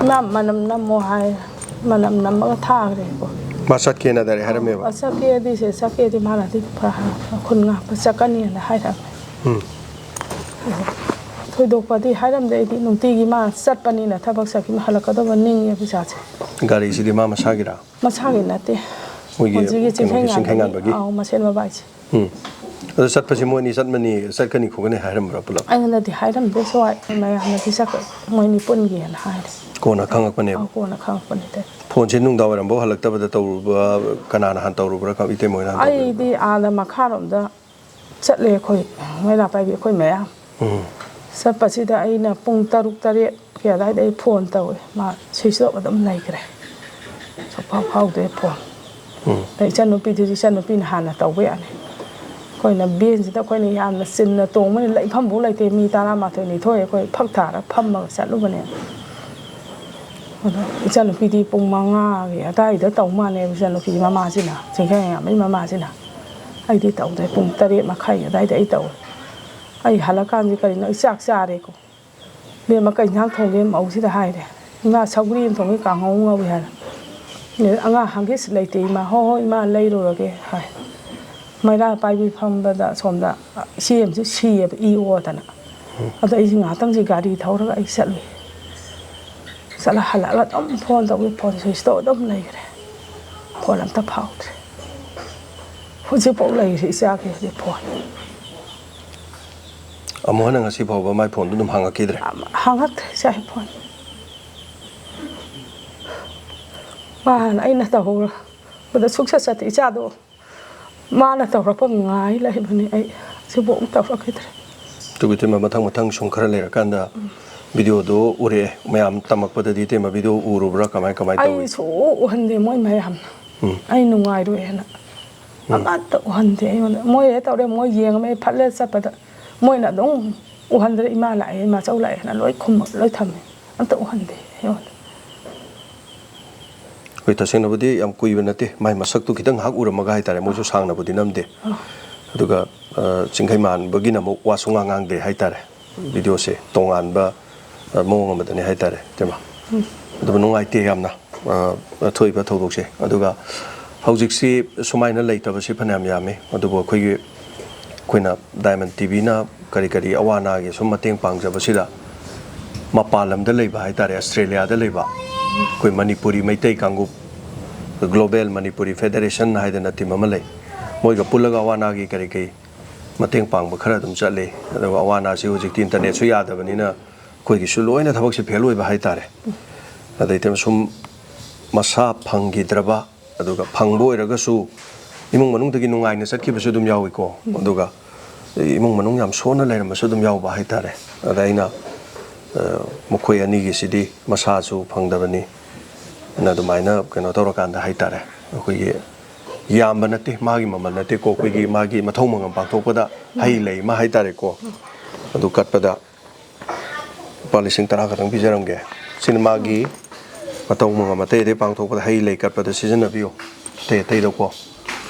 "ꯏꯃꯥ, ꯃꯅꯝ ꯅꯝꯃꯣ" ꯍꯥꯏ꯫ ꯃꯅꯝ ꯅꯝꯃꯒ ꯊꯥꯈ꯭ꯔꯦꯀꯣ꯫ ꯃꯥ ꯆꯠꯀꯦꯅ ꯗꯥꯏꯔꯦꯛ ꯍꯥꯏꯔꯝꯃꯦꯕ? "ꯆꯠꯀꯦꯗꯤ ꯁꯦ, ꯆꯠꯀꯦꯗꯤ ꯃꯥꯅꯗꯤ ꯐ-, ꯈꯨꯟ ꯉꯥꯛꯄ ꯆꯠꯀꯅꯤꯅ ꯍꯥꯏꯔꯝꯃꯦ"꯫ ꯎꯝ꯫ ꯊꯣꯏꯗꯣꯛꯄꯗꯤ ꯍꯥꯏꯔꯝꯗꯦ ꯑꯩꯗꯤ, ꯅꯨꯡꯇꯤꯒꯤ ꯃꯥ ꯆꯠꯄꯅꯤꯅ ꯊꯕꯛ ꯆꯠꯈꯤꯕ ꯍꯜꯂꯛꯀꯗꯕ ꯅꯤꯡꯉꯦꯕ ꯏꯁꯥꯁꯦ꯫ ꯒꯥꯔꯤꯁꯤꯗꯤ ꯃꯥ ꯃꯁꯥꯒꯤꯔꯥ? ꯃꯁꯥꯒꯤ ꯅꯠꯇꯦ꯫ ꯃꯣꯏꯒꯤ ꯍꯧꯖꯤꯛꯀꯤ ꯀꯩꯅꯣꯒꯤ ꯆꯤꯡꯈꯩ ꯆꯤꯡꯈꯩ ꯉꯥꯟꯕꯒꯤ, ꯉꯥꯟꯕꯒꯤ? ꯑꯥꯎ, ꯃꯁꯦꯟ ꯃꯕꯥꯏꯁꯦ꯫ ꯎꯝ꯫ ꯑꯗꯣ ꯆꯠꯄꯁꯦ ꯃꯣꯏꯅꯤ ꯆꯠꯃꯅꯤ, ꯆꯠꯀꯅꯤ ꯈꯣꯠꯀꯅꯤ ꯍꯥꯏꯔꯝꯕ꯭ꯔꯥ ꯄꯨꯂꯞ? ꯑꯩꯉꯣꯟꯗꯗꯤ ꯍꯥꯏꯔꯝꯗꯦ, ꯁ꯭ꯋꯥꯏ ꯃꯌꯥꯝꯅꯗꯤ ꯆꯠꯈ꯭ꯔꯦ, ꯃꯣꯏꯅꯤ ꯄꯨꯟꯒꯦꯅ ꯍꯥꯏꯔꯦ꯫ ꯀꯣꯟꯅ ꯈꯪꯉꯛꯄꯅꯦꯕ? ꯑꯧ, ꯀꯣꯟꯅ ꯈꯪꯉꯛꯄꯅꯤꯗ꯫ ꯐꯣꯟꯁꯦ ꯅꯨꯡꯗꯥꯡ ꯋꯥꯏꯔꯝꯐꯥꯎ ꯍꯜꯂꯛꯇꯕꯗ ꯇꯧꯔꯨꯕ, ꯀꯅꯥꯅ ꯍꯥꯟꯅ ꯇꯧꯔꯨꯕ꯭ꯔꯥ ꯈꯪ-, ꯏꯇꯩꯃ ꯍꯣꯏꯅ ꯍꯥꯟꯅ ꯇꯧꯔꯨꯕ꯭ꯔꯥ? ꯑꯩꯗꯤ ꯑꯥꯗ ꯃꯈꯥꯔꯣꯝꯗ ꯆꯠꯂꯦ, ꯑꯩꯈꯣꯏ ꯃꯩꯔꯥ ꯄꯥꯏꯕꯤ ꯑꯩꯈꯣꯏ ꯃꯌꯥꯝ꯫ ꯎꯝ꯫ ꯆꯠꯄꯁꯤꯗ ꯑꯩꯅ ꯄꯨꯡ ꯇꯔꯨꯛ ꯇꯔꯦꯠ ꯀꯤ ꯑꯗꯥꯏꯗ ꯑꯩ ꯐꯣꯟ ꯇꯧꯋꯦ, ꯃꯥ switch off ꯑꯗꯨꯝ ꯂꯩꯈ꯭ꯔꯦ, ꯁꯨꯛꯐꯥꯎ ꯐꯥꯎꯗꯦ ꯐꯣꯟ꯫ ꯎꯝ꯫ ꯑꯗ ꯏꯆꯟꯅꯨꯄꯤꯗꯨꯁꯨ, ꯏꯆꯟꯅꯨꯄꯤꯅ ꯍꯥꯟꯅ ꯇꯧꯕ ꯌꯥꯅꯤ, ꯑꯩꯈꯣꯏꯅ ꯚꯦꯟꯁꯤꯗ ꯑꯩꯈꯣꯏꯅ ꯌꯥꯝꯅ ꯆꯤꯟꯅ ꯇꯣꯡꯕꯅꯤꯅ ꯂꯩꯐꯝꯐꯥꯎ ꯂꯩꯇꯦ, ꯃꯤ ꯇꯔꯥꯃꯥꯊꯣꯏ ꯅꯤꯊꯣꯏ ꯑꯩꯈꯣꯏ ꯐꯛ ꯊꯥꯔ ꯐꯝꯃꯒ ꯆꯠꯂꯨꯕꯅꯦ꯫ ꯑꯗꯣ ꯏꯆꯟꯅꯨꯄꯤꯗꯤ ꯄꯨꯡ ꯃꯉꯥꯒꯤ ꯑꯗꯥꯏꯗ ꯇꯧ ꯃꯥꯜꯂꯦꯕ, ꯏꯆꯟꯅꯨꯄꯤꯒꯤ ꯃꯃꯥꯁꯤꯅ, ꯆꯤꯡꯈꯩꯉꯥꯟꯕꯒꯤ ꯃꯃꯥꯁꯤꯅ꯫ ꯑꯩꯗꯤ ꯇꯧꯗ꯭ꯔꯦ, ꯄꯨꯡ ꯇꯔꯦꯠ ꯃꯈꯥꯏ ꯑꯗꯥꯏꯗ ꯑꯩ ꯇꯧꯋꯦ꯫ ꯑꯩ ꯍꯜꯂꯛꯀꯥꯟꯁꯤ ꯀꯔꯤꯅꯣ, ꯑꯩ ꯆꯥꯛ ꯆꯥꯔꯦꯀꯣ, "ꯏꯕꯦꯝꯃ, ꯀꯩ ꯏꯟꯁꯥꯡ ꯊꯣꯡꯒꯦ?" ꯃꯧꯁꯤꯗ ꯍꯥꯏꯔꯦ꯫ "ꯏꯃꯥ, ꯁꯧꯒ꯭ꯔꯤ ꯑꯃ ꯊꯣꯡꯉꯦ, ꯀꯥꯡꯍꯧ ꯑꯃ ꯉꯧꯏ" ꯍꯥꯏꯔꯦ꯫ ꯑꯗꯩ, "ꯑꯉꯥꯡ ꯍꯪꯒꯤꯁ ꯂꯩꯇꯦ ꯏꯃꯥ"꯫ "ꯍꯣꯏ ꯍꯣꯏ ꯏꯃꯥ, ꯂꯩꯔꯨꯔꯒꯦ" ꯍꯥꯏ꯫ ꯃꯩꯔꯥ ꯄꯥꯏꯕꯤ ꯐꯝꯕꯗ ꯁꯣꯝꯗ ꯏꯆꯦ ꯑꯃꯁꯨ ꯁꯤꯌꯦꯕ, ꯏ ꯑꯣꯗꯅ꯫ ꯑꯗꯣ ꯑꯩꯁꯦ ꯉꯥꯏꯍꯥꯛꯇꯪꯁꯦ ꯒꯥꯔꯤ ꯊꯧꯔꯒ ꯑꯩ ꯆꯠꯂꯨꯏ꯫ ꯆꯠꯂ ꯍꯜꯂꯛꯑꯒ ꯑꯗꯨꯝ ꯐꯣꯟ ꯇꯧꯏ, ꯐꯣꯟ switch off ꯑꯗꯨꯝ ꯂꯩꯈ꯭ꯔꯦ꯫ ꯐꯣꯟ ꯑꯝꯇ ꯐꯥꯎꯗ꯭ꯔꯦ꯫ ꯍꯧꯖꯤꯛꯐꯥꯎ ꯂꯩꯔꯤ ꯏꯆꯥꯒꯤ ꯍꯧꯖꯤꯛ ꯐꯣꯟ꯫ ꯑꯃꯨꯛ ꯍꯟꯅ ꯉꯁꯤ ꯐꯥꯎꯕ ꯃꯥꯏ ꯐꯣꯟꯗꯨ ꯑꯗꯨꯝ ꯍꯥꯡꯉꯛꯈꯤꯗ꯭ꯔꯦ? ꯑꯃ ꯍꯥꯡꯉꯛꯇ꯭ꯔꯦ ꯏꯆꯥꯒꯤ ꯐꯣꯟ꯫ ꯃꯥꯅ ꯑꯩꯅ ꯇꯧꯍꯧꯔꯕꯗ ꯁꯨꯛꯆꯠ ꯆꯠꯇꯦ ꯏꯆꯥꯗꯣ꯫ ꯃꯥꯅ ꯇꯧꯔꯛꯄ ꯉꯥꯏ ꯂꯩꯕꯅꯤ ꯑꯩ꯫ ꯁꯤꯕꯨ ꯑꯃꯨꯛ ꯇꯧꯔꯛꯈꯤꯗ꯭ꯔꯦ꯫ ꯑꯗꯨꯒ ꯏꯇꯩꯃ, ꯃꯊꯪ ꯃꯊꯪ ꯁꯨꯝ ꯈꯔ ꯂꯩꯔꯀꯥꯟꯗ ꯚꯤꯗꯤꯑꯣꯗꯣ ꯎꯔꯛꯑꯦ꯫ ꯃꯌꯥꯝ ꯇꯝꯃꯛꯄꯗꯗꯤ ꯏꯇꯩꯃ ꯚꯤꯗꯤꯑꯣ ꯎꯔꯨꯕ꯭ꯔꯥ? ꯀꯃꯥꯏ, ꯀꯃꯥꯏ ꯇꯧꯏ? ꯑꯩ ꯁꯨꯛꯎ ꯎꯍꯟꯗꯦ ꯃꯣꯏ ꯃꯌꯥꯝꯅ꯫ ꯎꯝ꯫ ꯑꯩ ꯅꯨꯡꯉꯥꯏꯔꯣꯏ ꯍꯥꯏꯅ꯫ ꯎꯝ꯫ ꯑꯃꯠꯇ ꯎꯍꯟꯗꯦ ꯑꯩꯉꯣꯟꯗ꯫ ꯃꯣꯏ ꯍꯦꯛ ꯇꯧꯔꯦ, ꯃꯣꯏ ꯌꯦꯡꯉꯝꯃꯦ, ꯐꯠꯂꯦ ꯆꯠꯄꯗ꯫ ꯃꯣꯏꯅ ꯑꯗꯨꯝ ꯎꯍꯟꯗ꯭ꯔꯦ, "ꯏꯃꯥ ꯂꯥꯛꯑꯦ, ꯏꯃꯥꯆꯧ ꯂꯥꯛꯑꯦꯅ" ꯂꯣꯏ ꯈꯨꯝꯃ ꯂꯣꯏ ꯊꯝꯃꯦ꯫ ꯑꯝꯇ ꯎꯍꯟꯗꯦ ꯑꯩꯉꯣꯟꯗ꯫ ꯑꯩꯈꯣꯏ ꯇꯁꯦꯡꯅꯕꯨꯗꯤ ꯌꯥꯝ ꯀꯨꯏꯕ ꯅꯠꯇꯦ, ꯃꯥꯏ ꯃꯁꯛꯇꯨ ꯈꯤꯇꯪ ꯉꯥꯏꯍꯥꯛ ꯎꯔꯝꯃꯒ ꯍꯥꯏꯇꯥꯔꯦ, ꯃꯣꯏꯁꯨ ꯑꯥ꯫ ꯁꯥꯡꯅꯕꯨꯗꯤ ꯅꯝꯗꯦ꯫ ꯑꯥ꯫ ꯑꯗꯨꯒ, ꯑ, ꯆꯤꯡꯈꯩ ꯃꯥꯟꯕꯒꯤꯅ ꯑꯃꯨꯛ ꯋꯥ ꯁꯨꯡꯉꯥꯡ ꯉꯥꯡꯗꯦ ꯍꯥꯏꯇꯥꯔꯦ꯫ ꯚꯤꯗꯤꯑꯣꯁꯦ ꯇꯣꯉꯥꯟꯕ, ꯑ, ꯃꯑꯣꯡ ꯑꯃꯗꯅꯤ ꯍꯥꯏꯇꯥꯔꯦ, ꯏꯇꯩꯃ꯫ ꯎꯝ꯫ ꯑꯗꯨꯕꯨ ꯅꯨꯡꯉꯥꯏꯇꯦ ꯌꯥꯝꯅ, ꯑ, ꯊꯣꯛꯏꯕ ꯊꯧꯗꯣꯛꯁꯦ꯫ ꯑꯗꯨꯒ ꯍꯧꯖꯤꯛꯁꯤ ꯁꯨꯃꯥꯏꯅ ꯂꯩꯇꯕꯁꯤ ꯐꯅꯌꯥꯝ ꯌꯥꯝꯃꯤ, ꯑꯗꯨꯕꯨ ꯑꯩꯈꯣꯏꯒꯤ, ꯑꯩꯈꯣꯏꯅ Diamond TVꯅ ꯀꯔꯤ ꯀꯔꯤ ꯑꯋꯥ ꯑꯅꯥꯒꯤ ꯁꯨꯝ ꯃꯇꯦꯡ ꯄꯥꯡꯖꯕꯁꯤꯗ ꯃꯄꯥꯟ ꯂꯝꯗ ꯂꯩꯕ ꯍꯥꯏꯇꯥꯔꯦ, ꯑꯁꯇ꯭ꯔꯦꯂꯤꯌꯥꯗ ꯂꯩꯕ ꯑꯩꯈꯣꯏ ꯃꯅꯤꯄꯨꯔꯤ ꯃꯩꯇꯩ ꯀꯥꯡꯂꯨꯞ, Global Manipuri Federation ꯍꯥꯏꯗꯅ team ꯑꯃ ꯂꯩ, ꯃꯣꯏꯒ ꯄꯨꯜꯂꯒ ꯑꯋꯥ ꯑꯅꯥꯒꯤ ꯀꯔꯤ ꯀꯔꯤ ꯃꯇꯦꯡ ꯄꯥꯡꯕ ꯈꯔ ꯑꯗꯨꯝ ꯆꯠꯂꯤ꯫ ꯑꯗꯨꯒ ꯑꯋꯥ ꯑꯅꯥꯁꯤ ꯍꯧꯖꯤꯛꯇꯤ internetꯁꯨ ꯌꯥꯗꯕꯅꯤꯅ ꯑꯩꯈꯣꯏꯒꯤꯁꯨ ꯂꯣꯏꯅ ꯊꯕꯛꯁꯦ fail ꯑꯣꯏꯕ ꯍꯥꯏꯇꯥꯔꯦ꯫ ꯑꯗꯩ ꯁꯨꯝ ꯃꯁꯥ ꯐꯪꯈꯤꯗ꯭ꯔꯕ, ꯑꯗꯨꯒ ꯐꯪꯕ ꯑꯣꯏꯔꯒꯁꯨ ꯏꯃꯨꯡ ꯃꯅꯨꯡꯗꯒꯤ ꯅꯨꯡꯉꯥꯏꯅ ꯆꯠꯈꯤꯕꯁꯨ ꯑꯗꯨꯝ ꯌꯥꯎꯏꯀꯣ꯫ ꯑꯗꯨꯒ ꯏꯃꯨꯡ ꯃꯅꯨꯡ ꯌꯥꯝ ꯁꯣꯟꯅ ꯂꯩꯔꯝꯕꯁꯨ ꯑꯗꯨꯝ ꯌꯥꯎꯕ ꯍꯥꯏꯇꯥꯔꯦ꯫ ꯑꯗ ꯑꯩꯅ, ꯑ, ꯃꯈꯣꯏ ꯑꯅꯤꯒꯤꯁꯤꯗꯤ ꯃꯁꯥꯁꯨ ꯐꯪꯗꯕꯅꯤ ꯑꯅ ꯑꯗꯨꯃꯥꯏꯅ ꯀꯩꯅꯣ ꯇꯧꯔꯀꯥꯟꯗ ꯍꯥꯏꯇꯥꯔꯦ, ꯑꯩꯈꯣꯏꯒꯤ ꯌꯥꯝꯕ ꯅꯠꯇꯦ, ꯃꯥꯒꯤ ꯃꯃꯜ ꯅꯠꯇꯦꯀꯣ, ꯑꯩꯈꯣꯏꯒꯤ ꯃꯥꯒꯤ ꯃꯊꯧ ꯃꯉꯝ ꯄꯥꯡꯊꯣꯛꯄꯗ ꯍꯩ ꯂꯩ ꯑꯃ ꯍꯥꯏꯇꯥꯔꯦꯀꯣ, ꯑꯗꯨ ꯀꯠꯄꯗ ꯂꯨꯄꯥ ꯂꯤꯁꯤꯡ ꯇꯔꯥ ꯈꯛꯇꯪ ꯄꯤꯖꯔꯝꯒꯦ꯫ ꯁꯤꯅ ꯃꯥꯒꯤ ꯃꯇꯧ ꯃꯉꯝ ꯑꯇꯩ ꯑꯇꯩ ꯄꯥꯡꯊꯣꯛꯄꯗ ꯍꯩ ꯂꯩ ꯀꯠꯄꯗ ꯁꯤꯖꯤꯟꯅꯕꯤꯌꯨ꯫ ꯑꯇꯩ ꯑꯇꯩꯗꯀꯣ꯫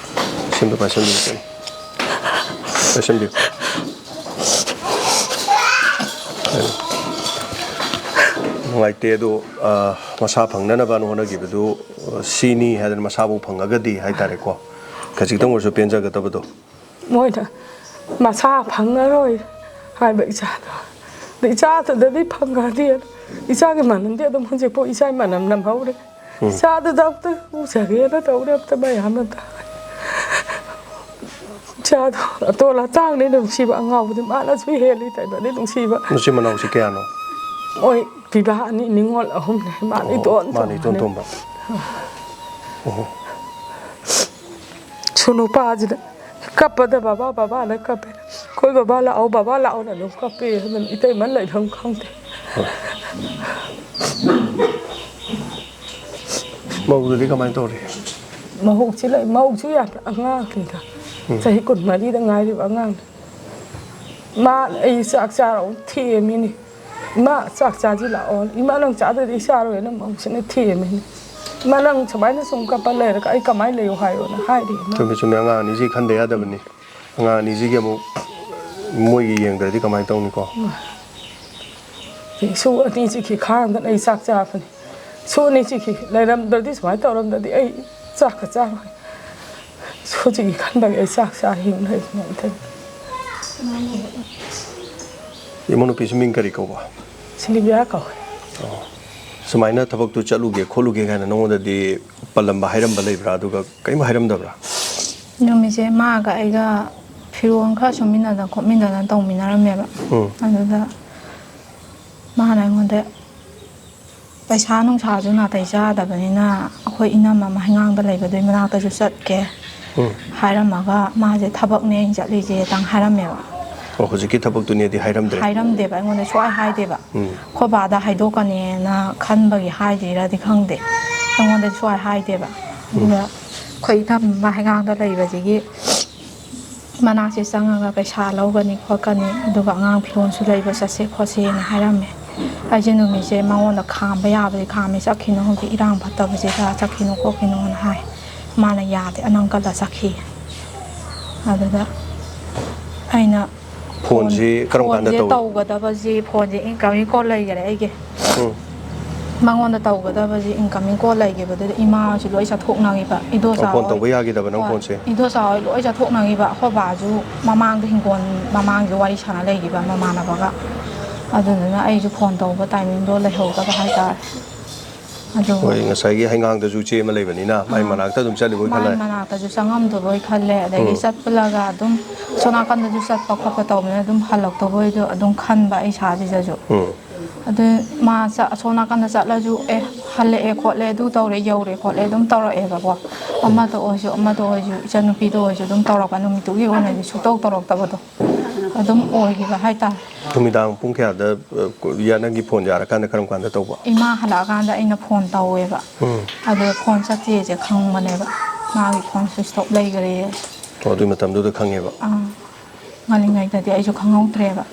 ꯁꯤꯝꯗ ꯄꯥꯏꯁꯟꯕꯤꯌꯨ꯫ ꯄꯥꯏꯁꯟꯕꯤꯌꯨ꯫ ꯅꯨꯡꯉꯥꯏꯇꯦ ꯑꯗꯣ, ꯑ, ꯃꯁꯥ ꯐꯪꯅꯅꯕꯅ ꯍꯣꯠꯅꯈꯤꯕꯗꯨ, ꯑ, ꯁꯤꯅꯤ ꯍꯥꯏꯗꯅ ꯃꯁꯥꯕꯨ ꯐꯪꯉꯒꯗꯤ ꯍꯥꯏꯇꯥꯔꯦꯀꯣ, ꯈꯖꯤꯛꯇꯪ ꯑꯣꯏꯔꯁꯨ ꯄꯦꯟꯖꯒꯗꯕꯗꯣ꯫ ꯃꯣꯏꯅ ꯃꯁꯥ ꯐꯪꯉꯔꯣꯏ ꯍꯥꯏꯕ ꯏꯆꯥꯗꯣ꯫ ꯑꯗ ꯏꯆꯥꯗꯨꯗꯗꯤ ꯐꯪꯉꯗꯤ ꯏꯆꯥꯒꯤ ꯃꯅꯝꯗꯤ ꯑꯗꯨꯝ ꯍꯧꯖꯤꯛꯐꯥꯎ ꯏꯆꯥꯒꯤ ꯃꯅꯝ ꯅꯝꯍꯧꯔꯦ꯫ ꯎꯝ꯫ ꯏꯆꯥꯗꯨꯗ ꯑꯝꯇ ꯎꯖꯒꯦꯅ ꯇꯧꯔꯦ, ꯑꯝꯇ ꯃꯌꯥꯝ ꯑꯝꯇ꯫ ꯏꯆꯥꯗꯣ ꯑꯇꯣꯜ ꯑꯇꯥꯡꯅꯤ ꯅꯨꯡꯁꯤꯕ, ꯑꯉꯥꯎꯕꯗꯤ ꯃꯥꯅꯁꯨ ꯍꯦꯜꯂꯤ ꯇꯥꯏꯕꯗꯤ ꯅꯨꯡꯁꯤꯕ꯫ ꯃꯆꯤꯟ ꯃꯅꯥꯎꯁꯤ ꯀꯌꯥꯅꯣ? ꯃꯣꯏ ꯄꯤꯕꯥ ꯑꯅꯤ, ꯅꯤꯉꯣꯜ ꯑꯍꯨꯝꯅꯦ, ꯃꯥꯅ ꯑꯣ, ꯏꯇꯣꯟ ꯃꯥꯅ ꯏꯇꯣꯟ ꯇꯣꯟꯕꯅꯦ꯫ ꯇꯣꯟꯕ꯫ ꯑꯣꯍꯣ꯫ ꯁꯨ ꯅꯨꯄꯥꯁꯤꯗ ꯀꯞꯄꯗ ꯕꯕꯥ, ꯕꯕꯥꯅ ꯀꯞꯄꯦ꯫ ꯑꯩꯈꯣꯏ ꯕꯕꯥ ꯂꯥꯛꯑꯣ, ꯕꯕꯥ ꯂꯥꯛꯑꯣꯅ ꯑꯗꯨꯝ ꯀꯞꯄꯦ꯫ ꯑꯗꯨꯅ ꯏꯇꯩꯃ ꯂꯩꯐꯝ ꯈꯪꯗꯦ꯫ ꯍꯣꯏ꯫ ꯃꯧꯗꯨꯗꯤ ꯀꯃꯥꯏꯅ ꯇꯧꯔꯤ? ꯃꯍꯧꯁꯤ ꯂꯩ, ꯃꯧꯁꯨ ꯌꯥꯝ ꯑꯉꯥꯡꯅꯤꯗ꯫ ꯎꯝ꯫ ꯆꯍꯤ ꯀꯨꯟꯃꯔꯤꯗ ꯉꯥꯏꯔꯤꯕ ꯑꯉꯥꯡꯅꯤ꯫ ꯃꯥ ꯑꯩ ꯆꯥꯛ ꯆꯥꯔꯛꯑꯣ ꯊꯦꯝꯃꯤꯅꯤ꯫ ꯏꯃꯥ, ꯆꯥꯛ ꯆꯥꯁꯤ ꯂꯥꯛꯑꯣ꯫ ꯏꯃꯥ, ꯅꯪ ꯆꯥꯗ꯭ꯔꯗꯤ ꯑꯩ ꯆꯥꯔꯣꯏꯅ ꯃꯧꯁꯤꯅ ꯊꯦꯝꯃꯤꯅꯤ꯫ ꯏꯃꯥ, ꯅꯪ ꯁꯨꯃꯥꯏꯅ ꯁꯨꯝ ꯀꯞꯄ ꯂꯩꯔꯒ ꯑꯩ ꯀꯃꯥꯏꯅ ꯂꯩꯌꯨ ꯍꯥꯏꯌꯣꯅ ꯍꯥꯏꯔꯤ ꯏꯃꯥ꯫ ꯆꯨꯝꯃꯤ, ꯆꯨꯝꯃꯤ꯫ ꯑꯉꯥꯡ ꯑꯅꯤꯁꯤ ꯈꯟꯗ ꯌꯥꯗꯕꯅꯤ꯫ ꯑꯉꯥꯡ ꯑꯅꯤꯁꯤꯒꯤ ꯑꯃꯨꯛ ꯃꯣꯏꯒꯤ ꯌꯦꯡꯗ꯭ꯔꯗꯤ ꯀꯃꯥꯏꯅ ꯇꯧꯅꯤꯀꯣ? ꯁꯨ ꯑꯅꯤꯁꯤꯒꯤ ꯈꯥꯡꯗꯅ ꯑꯩ ꯆꯥꯛ ꯆꯥꯕꯅꯤ꯫ ꯁꯨ ꯑꯅꯤꯁꯤꯒꯤ ꯂꯩꯔꯝꯗ꯭ꯔꯗꯤ, ꯁꯨꯃꯥꯏꯅ ꯇꯧꯔꯝꯗ꯭ꯔꯗꯤ ꯑꯩ ꯆꯥꯛꯀ ꯆꯥꯔꯣꯏ꯫ ꯁꯨꯁꯤꯒꯤ ꯈꯟꯕꯒꯤ ꯑꯩ ꯆꯥꯛ ꯆꯥ ꯍꯤꯡ ꯂꯩꯕꯅꯤ ꯏꯊꯟ꯫ ꯏꯃꯧ ꯅꯨꯄꯤꯁꯤ ꯃꯤꯡ ꯀꯔꯤ ꯀꯧꯕ? ꯁꯤꯂꯤꯕꯤꯌꯥ ꯀꯧꯋꯦ꯫ ꯑꯣ꯫ ꯁꯨꯃꯥꯏꯅ ꯊꯕꯛꯇꯨ ꯆꯠꯂꯨꯒꯦ ꯈꯣꯠꯂꯨꯒꯦ ꯀꯥꯏꯅ ꯅꯉꯣꯟꯗꯗꯤ ꯄꯜꯂꯝꯕ, ꯍꯥꯏꯔꯝꯕ ꯂꯩꯕ꯭ꯔꯥ? ꯑꯗꯨꯒ ꯀꯔꯤꯝ ꯍꯥꯏꯔꯝꯗꯕ꯭ꯔꯥ? ꯅꯨꯃꯤꯠꯁꯦ ꯃꯥꯒ ꯑꯩꯒ ꯐꯤꯔꯣꯜ ꯈꯔ ꯁꯨꯝꯃꯤꯟꯅꯗꯅ ꯈꯣꯠꯃꯤꯟꯅꯗꯅ ꯇꯧꯃꯤꯟꯅꯔꯝꯃꯦꯕ꯫ ꯎꯝ꯫ ꯑꯗꯨꯗ ꯃꯥꯅ ꯑꯩꯉꯣꯟꯗ, "ꯄꯩꯁꯥ ꯅꯨꯡꯁꯥꯁꯨ ꯅꯥꯇꯩ ꯆꯥꯗꯕꯅꯤꯅ ꯑꯩꯈꯣꯏ ꯏꯅꯝꯃ ꯑꯃ ꯍꯩꯉꯥꯡꯗ ꯂꯩꯕꯗꯨꯒꯤ ꯃꯅꯥꯛꯇꯁꯨ ꯆꯠꯀꯦ" ꯎꯝ꯫ ꯍꯥꯏꯔꯝꯃꯒ, "ꯃꯥꯁꯦ ꯊꯕꯛꯅꯦ ꯑꯩꯅ ꯆꯠꯂꯤꯁꯦ"ꯇꯪ ꯍꯥꯏꯔꯝꯃꯦꯕ꯫ ꯑꯣ, ꯍꯧꯖꯤꯛꯀꯤ ꯊꯕꯛꯇꯨꯅꯦꯗꯤ ꯍꯥꯏꯔꯝꯗ꯭ꯔꯦ? ꯍꯥꯏꯔꯝꯗꯦꯕ, ꯑꯩꯉꯣꯟꯗ ꯁꯨꯡꯍꯥꯏ ꯍꯥꯏꯗꯦꯕ꯫ ꯎꯝ꯫ ꯑꯩꯈꯣꯏ ꯕꯥꯗ ꯍꯥꯏꯗꯣꯛꯀꯅꯦꯅ ꯈꯟꯕꯒꯤ ꯍꯥꯏꯗ꯭ꯔꯤꯔꯗꯤ ꯈꯪꯗꯦ, ꯑꯩꯉꯣꯟꯗ ꯁꯨꯡꯍꯥꯏ ꯍꯥꯏꯗꯦꯕ꯫ ꯎꯝ꯫ ꯑꯗꯨꯒ ꯑꯩꯈꯣꯏ ꯏꯅꯝꯃ ꯍꯩꯉꯥꯡꯗ ꯂꯩꯕꯁꯤꯒꯤ ꯃꯅꯥꯛꯁꯦ ꯆꯪꯉꯒ ꯄꯩꯁꯥ ꯂꯧꯒꯅꯤ ꯈꯣꯠꯀꯅꯤ, ꯑꯗꯨꯒ ꯑꯉꯥꯡ ꯐꯤꯔꯣꯜꯁꯨ ꯂꯩꯕ ꯆꯠꯁꯦ ꯈꯣꯠꯁꯦꯅ ꯍꯥꯏꯔꯝꯃꯦ꯫ ꯑꯩꯁꯦ ꯅꯨꯃꯤꯠꯁꯦ ꯃꯉꯣꯟꯗ ꯈꯥꯝꯕ ꯌꯥꯕꯗꯤ ꯈꯥꯝꯃꯦ, "ꯆꯠꯈꯤꯅꯨ, ꯍꯧꯖꯤꯛ ꯏꯔꯥꯡ ꯐꯠꯇꯕꯁꯤꯗ ꯆꯠꯈꯤꯅꯨ ꯈꯣꯠꯈꯤꯅꯨꯅ" ꯍꯥꯏ꯫ ꯃꯥꯅ ꯌꯥꯗꯦ, ꯑꯅꯪ ꯀꯜꯂ ꯆꯠꯈꯤ꯫ ꯑꯗꯨꯗ ꯑꯩꯅ ꯐꯣꯟꯁꯤ ꯀꯔꯝ ꯀꯥꯟꯗ ꯐꯣꯟꯁꯦ ꯇꯧꯏ? ꯇꯧꯒꯗꯕꯁꯤ, ꯐꯣꯟꯁꯦ incoming call ꯂꯩꯈꯔꯦ ꯑꯩꯒꯤ꯫ ꯎꯝ꯫ ꯃꯉꯣꯟꯗ ꯇꯧꯒꯗꯕꯁꯤ incoming call ꯂꯩꯈꯤꯕꯗꯨꯗ ꯏꯃꯥ ꯍꯣꯏꯁꯨ ꯂꯣꯏ ꯆꯠꯊꯣꯛꯅꯈꯤꯕ, ꯏꯗꯣꯆꯥ ꯑꯣ, ꯐꯣꯟ ꯍꯣꯏ꯫ ꯇꯧꯕ ꯌꯥꯈꯤꯗꯕ ꯅꯪ ꯍꯣꯏ, ꯐꯣꯟꯁꯦ? ꯏꯗꯣꯆꯥ ꯍꯣꯏ ꯂꯣꯏ ꯆꯠꯊꯣꯛꯅꯈꯤꯕ꯫ ꯑꯩꯈꯣꯏ ꯕꯥꯁꯨ ꯃꯃꯥꯡꯗ ꯍꯤꯡꯒꯣꯜ ꯃꯃꯥꯡꯁꯤꯗ ꯋꯥꯔꯤ ꯁꯥꯟꯅ ꯂꯩꯈꯤꯕ ꯃꯃꯥꯟꯅꯕꯒ꯫ ꯑꯗꯨꯗꯨꯅ ꯑꯩꯁꯨ ꯐꯣꯟ ꯇꯧꯕ timingꯗꯣ ꯂꯩꯍꯧꯗꯕ ꯍꯥꯏꯇꯥꯔꯦ꯫ ꯑꯗꯨꯒ ꯍꯣꯏ, ꯉꯁꯥꯏꯒꯤ ꯍꯩꯉꯥꯡꯗꯁꯨ ꯏꯆꯦ ꯑꯃ ꯂꯩꯕꯅꯤꯅ, ꯃꯥꯏ ꯑꯥ꯫ ꯃꯅꯥꯛꯇ ꯑꯗꯨꯝ ꯆꯠꯂꯤꯕꯣꯏ ꯃꯥꯏ ꯈꯜꯂꯦ꯫ ꯃꯅꯥꯛꯇꯁꯨ ꯆꯪꯉꯝꯗꯕꯣꯏ ꯈꯜꯂꯦ, ꯑꯗꯒꯤ ꯎꯝ꯫ ꯆꯠꯄꯂꯒ ꯑꯗꯨꯝ ꯁꯣꯝ ꯅꯥꯀꯟꯗꯁꯨ ꯆꯠꯄ ꯈꯣꯠꯄ ꯇꯧꯕꯅꯤꯅ ꯑꯗꯨꯝ ꯍꯜꯂꯛꯇꯕꯣꯏꯗꯣ ꯑꯗꯨꯝ ꯈꯟꯕ ꯑꯩ ꯏꯁꯥꯁꯤꯗꯁꯨ꯫ ꯎꯝ꯫ ꯑꯗꯨ ꯃꯥ ꯆ-, ꯑꯁꯣꯝ ꯅꯥꯀꯟꯗ ꯆꯠꯂꯁꯨ, "ꯑꯦ, ꯍꯜꯂꯛꯑꯦ ꯈꯣꯠꯂꯦ, ꯑꯗꯨ ꯇꯧꯔꯦ, ꯌꯧꯔꯦ ꯈꯣꯠꯂꯦ", ꯑꯗꯨꯝ ꯇꯧꯔꯛꯑꯦꯕꯀꯣ꯫ ꯎꯝ꯫ ꯑꯃꯗ ꯑꯣꯏꯔꯁꯨ, ꯑꯃꯗ ꯑꯣꯏꯔꯁꯨ, ꯏꯆꯟꯅꯨꯄꯤꯗ ꯑꯣꯏꯔꯁꯨ ꯑꯗꯨꯝ ꯇꯧꯔꯛꯄ, ꯅꯨꯃꯤꯠꯇꯨꯒꯤ ꯑꯣꯏꯅꯗꯤ ꯁꯨꯛꯇꯧ ꯇꯧꯔꯛꯇꯕꯗꯣ ꯑꯗꯨꯝ ꯑꯣꯏꯈꯤꯕ ꯍꯥꯏꯇꯥꯔꯦ꯫ ꯅꯨꯃꯤꯗꯥꯡ ꯄꯨꯡ ꯀꯌꯥꯗ, ꯑ, ꯀꯣ-, ꯌꯥ-, ꯅꯪꯒꯤ ꯐꯣꯟ ꯌꯥꯔꯀꯥꯟꯗ ꯀꯔꯝ ꯀꯥꯟꯗ ꯇꯧꯕ? ꯏꯃꯥ ꯍꯜꯂꯛꯑꯀꯥꯟꯗ ꯑꯩꯅ ꯐꯣꯟ ꯇꯧꯋꯦꯕ꯫ ꯎꯝ꯫ ꯑꯗꯣ ꯐꯣꯟ ꯆꯠꯇꯦꯁꯦ ꯈꯪꯕꯅꯦꯕ, ꯃꯥꯒꯤ ꯐꯣꯟ switch off ꯂꯩꯈ꯭ꯔꯦ꯫ ꯑꯣ, ꯑꯗꯨꯒꯤ ꯃꯇꯝꯗꯨꯗ ꯈꯪꯉꯦꯕ? ꯑꯥ, ꯉꯜꯂꯤꯉꯩꯗꯗꯤ ꯑꯩꯁꯨ ꯈꯪꯍꯧꯗ꯭ꯔꯦꯕ꯫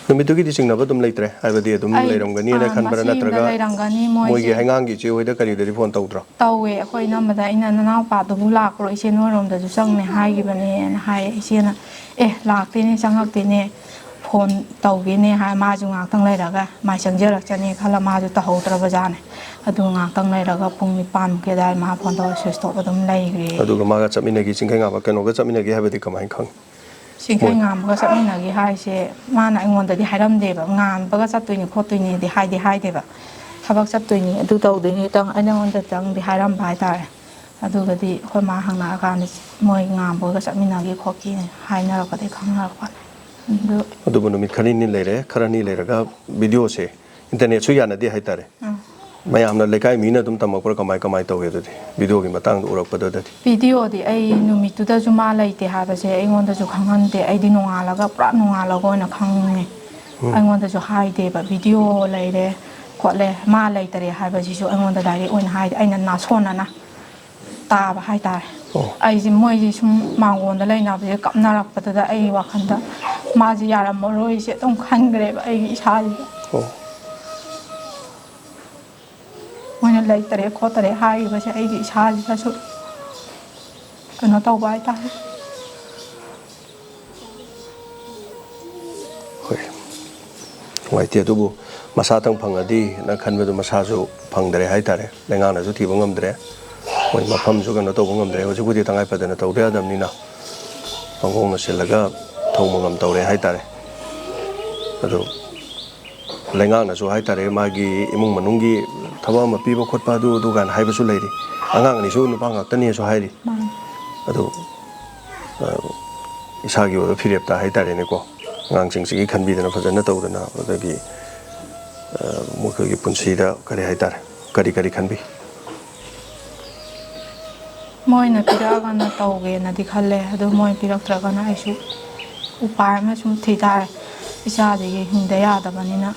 ꯅꯨꯃꯤꯠꯇꯨꯒꯤꯗꯤ ꯆꯤꯡꯅꯕ ꯑꯗꯨꯝ ꯂꯩꯇ꯭ꯔꯦ, ꯍꯥꯏꯕꯗꯤ ꯑꯗꯨꯝ ꯑꯩ, ꯂꯩꯔꯝꯒꯅꯤꯅ ꯑꯥ, ꯈꯟꯕ꯭ꯔꯥ, ꯃꯁꯤ ꯌꯨꯝꯗ ꯅꯠꯇ꯭ꯔꯒ ꯂꯩꯔꯝꯒꯅꯤ, ꯃꯣꯏꯒꯤ ꯃꯣꯏꯁꯦ ꯍꯩꯉꯥꯡꯒꯤ ꯏꯆꯦ ꯍꯣꯏꯗ ꯀꯔꯤꯗꯗꯤ ꯐꯣꯟ ꯇꯧꯗ꯭ꯔꯣ? ꯇꯧꯋꯦ, ꯑꯩꯈꯣꯏ ꯏꯅꯝꯃꯗ ꯑꯩꯅ, "ꯅꯅꯥꯎꯄꯥꯗꯨꯕꯨ ꯂꯥꯛꯄ꯭ꯔꯣ? ꯏꯆꯦ ꯅꯣꯏꯔꯣꯝꯗꯁꯨ ꯆꯪꯅꯤ ꯍꯥꯏꯈꯤꯕꯅꯦꯅ" ꯍꯥꯏꯌꯦ꯫ ꯏꯆꯦꯅ, "ꯑꯦ, ꯂꯥꯛꯇꯦꯅꯦ, ꯆꯪꯉꯛꯇꯦꯅꯦ, ꯐꯣꯟ ꯇꯧꯒꯦꯅꯦ" ꯍꯥꯏ꯫ ꯃꯥꯁꯨ ꯉꯥꯏꯍꯥꯛꯇꯪ ꯂꯩꯔꯒ ꯃꯥꯏ ꯆꯪꯖꯔꯛꯆꯅꯤ ꯈꯜꯂ ꯃꯥꯁꯨ ꯇꯧꯍꯧꯗ꯭ꯔꯕꯖꯥꯠꯅꯦ꯫ ꯑꯗꯨ ꯉꯥꯏꯍꯥꯛꯇꯪ ꯂꯩꯔꯒ ꯄꯨꯡ ꯅꯤꯄꯥꯟꯃꯨꯛꯀꯤ ꯑꯗꯨꯋꯥꯏ ꯃꯥ ꯐꯣꯟ ꯇꯧꯔ switch off ꯑꯗꯨꯝ ꯂꯩꯈ꯭ꯔꯦ꯫ ꯑꯗꯨꯒ ꯃꯥꯒ ꯆꯠꯃꯤꯟꯅꯈꯤ, ꯆꯤꯡꯈꯩꯉꯥꯟꯕ ꯀꯩꯅꯣꯒ ꯆꯠꯃꯤꯟꯅꯈꯤ ꯍꯥꯏꯕꯗꯤ ꯀꯃꯥꯏꯅ ꯈꯪꯉꯤ? ꯆꯤꯡꯈꯩ ꯃꯣꯏ ꯉꯥꯟꯕꯒ ꯆꯠꯃꯤꯟꯅꯈꯤ ꯍꯥꯏꯁꯦ ꯃꯥꯅ ꯑꯩꯉꯣꯟꯗꯗꯤ ꯍꯥꯏꯔꯝꯗꯦꯕ, ꯉꯥꯟꯕꯒ ꯆꯠꯇꯣꯏꯅꯤ ꯈꯣꯠꯇꯣꯏꯅꯤꯗꯤ ꯍꯥꯏꯗꯤ ꯍꯥꯏꯗꯦꯕ꯫ ꯊꯕꯛ ꯆꯠꯇꯣꯏꯅꯤ, ꯑꯗꯨ ꯇꯧꯗꯣꯏꯅꯤ ꯇꯪ ꯑꯩꯉꯣꯟꯗꯇꯪꯗꯤ ꯍꯥꯏꯔꯝꯕ ꯍꯥꯏꯇꯥꯔꯦ꯫ ꯑꯗꯨꯒꯗꯤ ꯑꯩꯈꯣꯏ ꯃꯥ ꯍꯪꯉꯛꯑꯀꯥꯟꯗ ꯃꯣꯏ ꯉꯥꯝꯕꯒ ꯆꯠꯃꯤꯟꯅꯒꯦ ꯈꯣꯠꯀꯦ ꯍꯥꯏꯅꯔꯛꯄꯗꯒꯤ ꯈꯪꯅꯔꯛꯄꯅꯦ꯫ ꯑꯗꯨ ꯑꯗꯨꯕꯨ ꯅꯨꯃꯤꯠ ꯈꯔꯅꯤ ꯂꯩꯔꯦ, ꯈꯔꯅꯤ ꯂꯩꯔꯒ ꯚꯤꯗꯤꯑꯣꯁꯦ ꯏꯟꯇꯔꯅꯦꯠꯁꯨ ꯌꯥꯅꯗꯦ ꯍꯥꯏꯇꯥꯔꯦ꯫ ꯎꯝ꯫ ꯃꯌꯥꯝꯅ, ꯂꯩꯀꯥꯏ ꯃꯤꯅ ꯑꯗꯨꯝ ꯇꯝꯃꯛꯄ꯭ꯔꯥ, ꯀꯃꯥꯏ ꯀꯃꯥꯏ ꯇꯧꯒꯦ? ꯑꯗꯨꯗꯤ ꯚꯤꯗꯤꯑꯣꯒꯤ ꯃꯇꯥꯡꯗ ꯎꯔꯛꯄꯗꯨꯗꯗꯤ꯫ ꯚꯤꯗꯤꯑꯣꯗꯤ ꯑꯩ ꯅꯨꯃꯤꯠꯇꯨꯗꯁꯨ ꯃꯥ ꯂꯩꯇꯦ ꯍꯥꯏꯕꯁꯦ ꯑꯩꯉꯣꯟꯗꯁꯨ ꯈꯪꯍꯟꯗꯦ꯫ ꯑꯩꯗꯤ ꯅꯣꯡꯉꯥꯜꯂꯒ, ꯄꯨꯔꯥ ꯅꯣꯡꯉꯥꯜꯂꯒ ꯑꯣꯏꯅ ꯈꯪꯉꯦ꯫ ꯎꯝ꯫ ꯑꯩꯉꯣꯟꯗꯁꯨ ꯍꯥꯏꯗꯦꯕ, ꯚꯤꯗꯤꯑꯣ ꯂꯩꯔꯦ ꯈꯣꯠꯂꯦ, ꯃꯥ ꯂꯩꯇꯔꯦ ꯍꯥꯏꯕꯁꯤꯁꯨ ꯑꯩꯉꯣꯟꯗ ꯗꯥꯏꯔꯦꯛ ꯑꯣꯏꯅ ꯍꯥꯏꯗꯦ꯫ ꯑꯩꯅ ꯅꯥꯁꯣꯟꯅꯅ ꯇꯥꯕ ꯍꯥꯏꯇꯥꯔꯦ꯫ ꯑꯣ꯫ ꯑꯩꯁꯦ, ꯃꯣꯏꯁꯦ ꯁꯨꯝ ꯃꯥꯡꯒꯣꯟꯗ ꯂꯩꯅꯕꯁꯦ ꯀꯞꯅꯔꯛꯄꯗꯨꯗ ꯑꯩꯒꯤ ꯋꯥꯈꯜꯗ ꯃꯥꯁꯦ ꯌꯥꯔꯝꯃꯔꯣꯏꯁꯦ ꯑꯗꯨꯝ ꯈꯟꯈ꯭ꯔꯦꯕ ꯑꯩꯒꯤ ꯏꯁꯥꯁꯤꯗ꯫ ꯑꯣ꯫ ꯃꯣꯏꯅ ꯂꯩꯇꯔꯦ ꯈꯣꯠꯇꯔꯦ ꯍꯥꯏꯈꯤꯕꯁꯦ ꯑꯩꯒꯤ ꯏꯁꯥꯁꯤꯗꯁꯨ ꯀꯩꯅꯣ ꯇꯧꯕ ꯍꯥꯏꯇꯥꯔꯦ꯫ ꯍꯣꯏ, ꯅꯨꯡꯉꯥꯏꯇꯦ꯫ ꯑꯗꯨꯕꯨ ꯃꯁꯥꯇꯪ ꯐꯪꯉꯗꯤꯅ ꯈꯟꯕꯗꯨ ꯃꯁꯥꯁꯨ ꯐꯪꯗꯔꯦ ꯍꯥꯏꯇꯥꯔꯦ꯫ ꯂꯩꯉꯥꯛꯅꯁꯨ ꯊꯤꯕ ꯉꯝꯗ꯭ꯔꯦ꯫ ꯃꯣꯏ ꯃꯐꯝꯁꯨ ꯀꯩꯅꯣ ꯇꯧꯕ ꯉꯝꯗ꯭ꯔꯦ꯫ ꯍꯧꯖꯤꯛꯄꯨꯗꯤ ꯇꯉꯥꯏ ꯐꯗꯅ ꯇꯧꯗ ꯌꯥꯗꯕꯅꯤꯅ ꯃꯥꯡꯒꯣꯟꯅ ꯁꯤꯜꯂꯒ ꯊꯧ ꯃꯉꯝ ꯇꯧꯔꯦ ꯍꯥꯏꯇꯥꯔꯦ꯫ ꯑꯗꯨ ꯂꯩꯉꯥꯛꯅꯁꯨ ꯍꯥꯏꯇꯥꯔꯦ, ꯃꯥꯒꯤ ꯏꯃꯨꯡ ꯃꯅꯨꯡꯒꯤ ꯊꯕꯛ ꯑꯃ ꯄꯤꯕ ꯈꯣꯠꯄ ꯑꯗꯨ ꯑꯗꯨ ꯀꯥꯏꯅ ꯍꯥꯏꯕꯁꯨ ꯂꯩꯔꯤ꯫ ꯑꯉꯥꯡ ꯑꯅꯤꯁꯨ ꯅꯨꯄꯥ ꯉꯥꯛꯇꯅꯦꯁꯨ ꯍꯥꯏꯔꯤ꯫ ꯃꯥꯅꯤ꯫ ꯑꯗꯨ, ꯑ, ꯏꯁꯥꯒꯤ ꯑꯣꯏꯕ ꯐꯤꯔꯦꯞꯇ ꯍꯥꯏꯇꯥꯔꯦꯅꯦꯀꯣ, ꯑꯉꯥꯡꯁꯤꯡꯁꯤꯒꯤ ꯈꯟꯕꯤꯗꯅ ꯐꯖꯅ ꯇꯧꯗꯅ, ꯑꯗꯒꯤ, ꯑ, ꯃꯈꯣꯏꯒꯤ ꯄꯨꯟꯁꯤꯗ ꯀꯔꯤ ꯍꯥꯏꯇꯥꯔꯦ, ꯀꯔꯤ ꯀꯔꯤ ꯈꯟꯕꯤ? ꯃꯣꯏꯅ ꯄꯤꯔꯛꯑꯒꯅ ꯇꯧꯒꯦꯅꯗꯤ ꯈꯜꯂꯦ, ꯑꯗꯨ ꯃꯣꯏ ꯄꯤꯔꯛꯇ꯭ꯔꯒꯅ ꯑꯩꯁꯨ ꯎꯄꯥꯏ ꯑꯃ ꯁꯨꯝ ꯊꯤ ꯇꯥꯔꯦ, ꯏꯆꯥꯁꯤꯒꯤ ꯍꯤꯡꯗ ꯌꯥꯗꯕꯅꯤꯅ꯫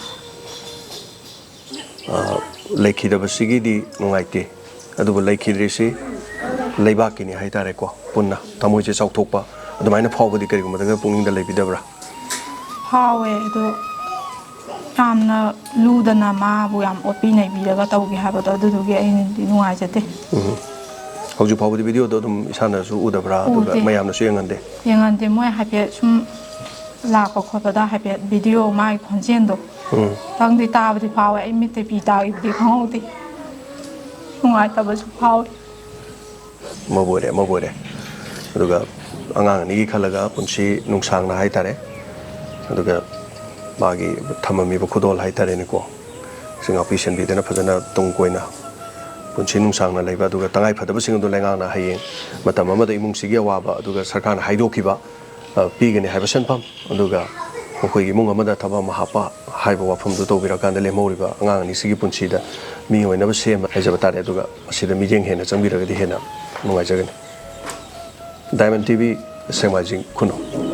ꯑ, ꯂꯩꯈꯤꯗꯕꯁꯤꯒꯤꯗꯤ ꯅꯨꯡꯉꯥꯏꯇꯦ, ꯑꯗꯨꯕꯨ ꯂꯩꯈꯤꯗ꯭ꯔꯤꯁꯤ ꯂꯩꯕꯥꯛꯀꯤꯅꯤ ꯍꯥꯏꯇꯥꯔꯦꯀꯣ꯫ ꯄꯨꯟꯅ ꯊꯃꯣꯏꯁꯦ ꯆꯥꯎꯊꯣꯛꯄ ꯑꯗꯨꯃꯥꯏꯅ ꯐꯥꯎꯕꯗꯤ ꯀꯔꯤꯒꯨꯝꯕꯗꯒ ꯄꯨꯛꯅꯤꯡꯗ ꯂꯩꯕꯤꯗꯕ꯭ꯔꯥ? ꯐꯥꯎꯋꯦ, ꯑꯗꯣ ꯌꯥꯝꯅ ꯂꯨꯗꯅ ꯃꯥꯕꯨ ꯌꯥꯝ ꯑꯣꯠꯄꯤ ꯅꯩꯕꯤꯔꯒ ꯇꯧꯒꯦ ꯍꯥꯏꯕꯗꯣ ꯑꯗꯨꯗꯨꯒꯤ ꯑꯩꯅꯗꯤ ꯅꯨꯡꯉꯥꯏꯖꯗꯦ꯫ ꯎꯝ꯫ ꯍꯧꯖꯤꯛ ꯐꯥꯎꯕꯗꯤ ꯚꯤꯗꯤꯑꯣꯗꯣ ꯑꯗꯨꯝ ꯏꯁꯥꯅꯁꯨ ꯎꯗꯕ꯭ꯔꯥ? ꯑꯗꯨꯒ ꯎꯗꯦ꯫ ꯃꯌꯥꯝꯅꯁꯨ ꯌꯦꯡꯍꯟꯗꯦ? ꯌꯦꯡꯍꯟꯗꯦ꯫ ꯃꯣꯏ ꯍꯥꯏꯐꯦꯠ ꯁꯨꯝ ꯂꯥꯛꯄ ꯈꯣꯠꯄꯗ ꯍꯥꯏꯐꯦꯠ ꯚꯤꯗꯤꯑꯣ, ꯃꯥꯒꯤ ꯈꯣꯟꯖꯦꯜꯗꯣ ꯎꯝ꯫ ꯈꯤꯇꯪꯗꯤ ꯇꯥꯕꯗꯤ ꯐꯥꯎꯋꯦ꯫ ꯑꯩ ꯃꯤꯠꯇ ꯄꯤ ꯇꯥꯈꯤꯕꯗꯤ ꯈꯪꯍꯧꯗꯦ꯫ ꯅꯨꯡꯉꯥꯏꯇꯕꯁꯨ ꯐꯥꯎꯋꯦ꯫ ꯑꯃꯕꯨ ꯑꯣꯏꯔꯦ, ꯑꯃꯕꯨ ꯑꯣꯏꯔꯦ꯫ ꯑꯗꯨꯒ ꯑꯉꯥꯡ ꯑꯅꯤꯒꯤ ꯈꯜꯂꯒ ꯄꯨꯟꯁꯤ ꯅꯨꯡꯁꯥꯡꯅ ꯍꯥꯏꯇꯥꯔꯦ, ꯑꯗꯨꯒ ꯃꯥꯒꯤ ꯊꯝꯃꯝꯃꯤꯕ ꯈꯨꯗꯣꯜ ꯍꯥꯏꯇꯥꯔꯦꯅꯦꯀꯣ, ꯁꯤ ꯉꯥꯛꯄꯤ ꯁꯦꯟꯕꯤꯗꯅ ꯐꯖꯅ ꯇꯨꯡ ꯀꯣꯏꯅ ꯄꯨꯟꯁꯤ ꯅꯨꯡꯁꯥꯡꯅ ꯂꯩꯕ, ꯑꯗꯨꯒ ꯇꯉꯥꯏ ꯐꯗꯕꯁꯤꯡ ꯑꯗꯨ ꯂꯩꯉꯥꯛꯅ ꯍꯌꯦꯡ ꯃꯇꯝ ꯑꯃꯗ ꯏꯃꯨꯡꯁꯤꯒꯤ ꯑꯋꯥꯕ, ꯑꯗꯨꯒ ꯁꯔꯀꯥꯔꯅ ꯍꯥꯏꯗꯣꯛꯈꯤꯕ, ꯑ, ꯄꯤꯒꯅꯤ ꯍꯥꯏꯕ ꯁꯦꯟꯐꯝ, ꯑꯗꯨꯒ ꯃꯈꯣꯏꯒꯤ ꯏꯃꯨꯡ ꯑꯃꯗ ꯊꯕꯛ ꯑꯃ ꯍꯥꯞꯄ ꯍꯥꯏꯕ ꯋꯥꯐꯝꯗꯨ ꯇꯧꯕꯤꯔꯀꯥꯟꯗ ꯂꯦꯝꯍꯧꯔꯤꯕ ꯑꯉꯥꯡ ꯑꯅꯤꯁꯤꯒꯤ ꯄꯨꯟꯁꯤꯗ ꯃꯤ ꯑꯣꯏꯅꯕ ꯁꯦꯝꯕ ꯍꯥꯏꯖꯕ ꯇꯥꯔꯦ꯫ ꯑꯗꯨꯒ ꯃꯁꯤꯗ ꯃꯤꯠꯌꯦꯡ ꯍꯦꯟꯅ ꯆꯪꯕꯤꯔꯒꯗꯤ ꯍꯦꯟꯅ ꯅꯨꯡꯉꯥꯏꯖꯒꯅꯤ꯫ Diamond T V, ꯁꯦꯛꯃꯥꯏꯖꯤꯡ, ꯈꯨꯅꯧ꯫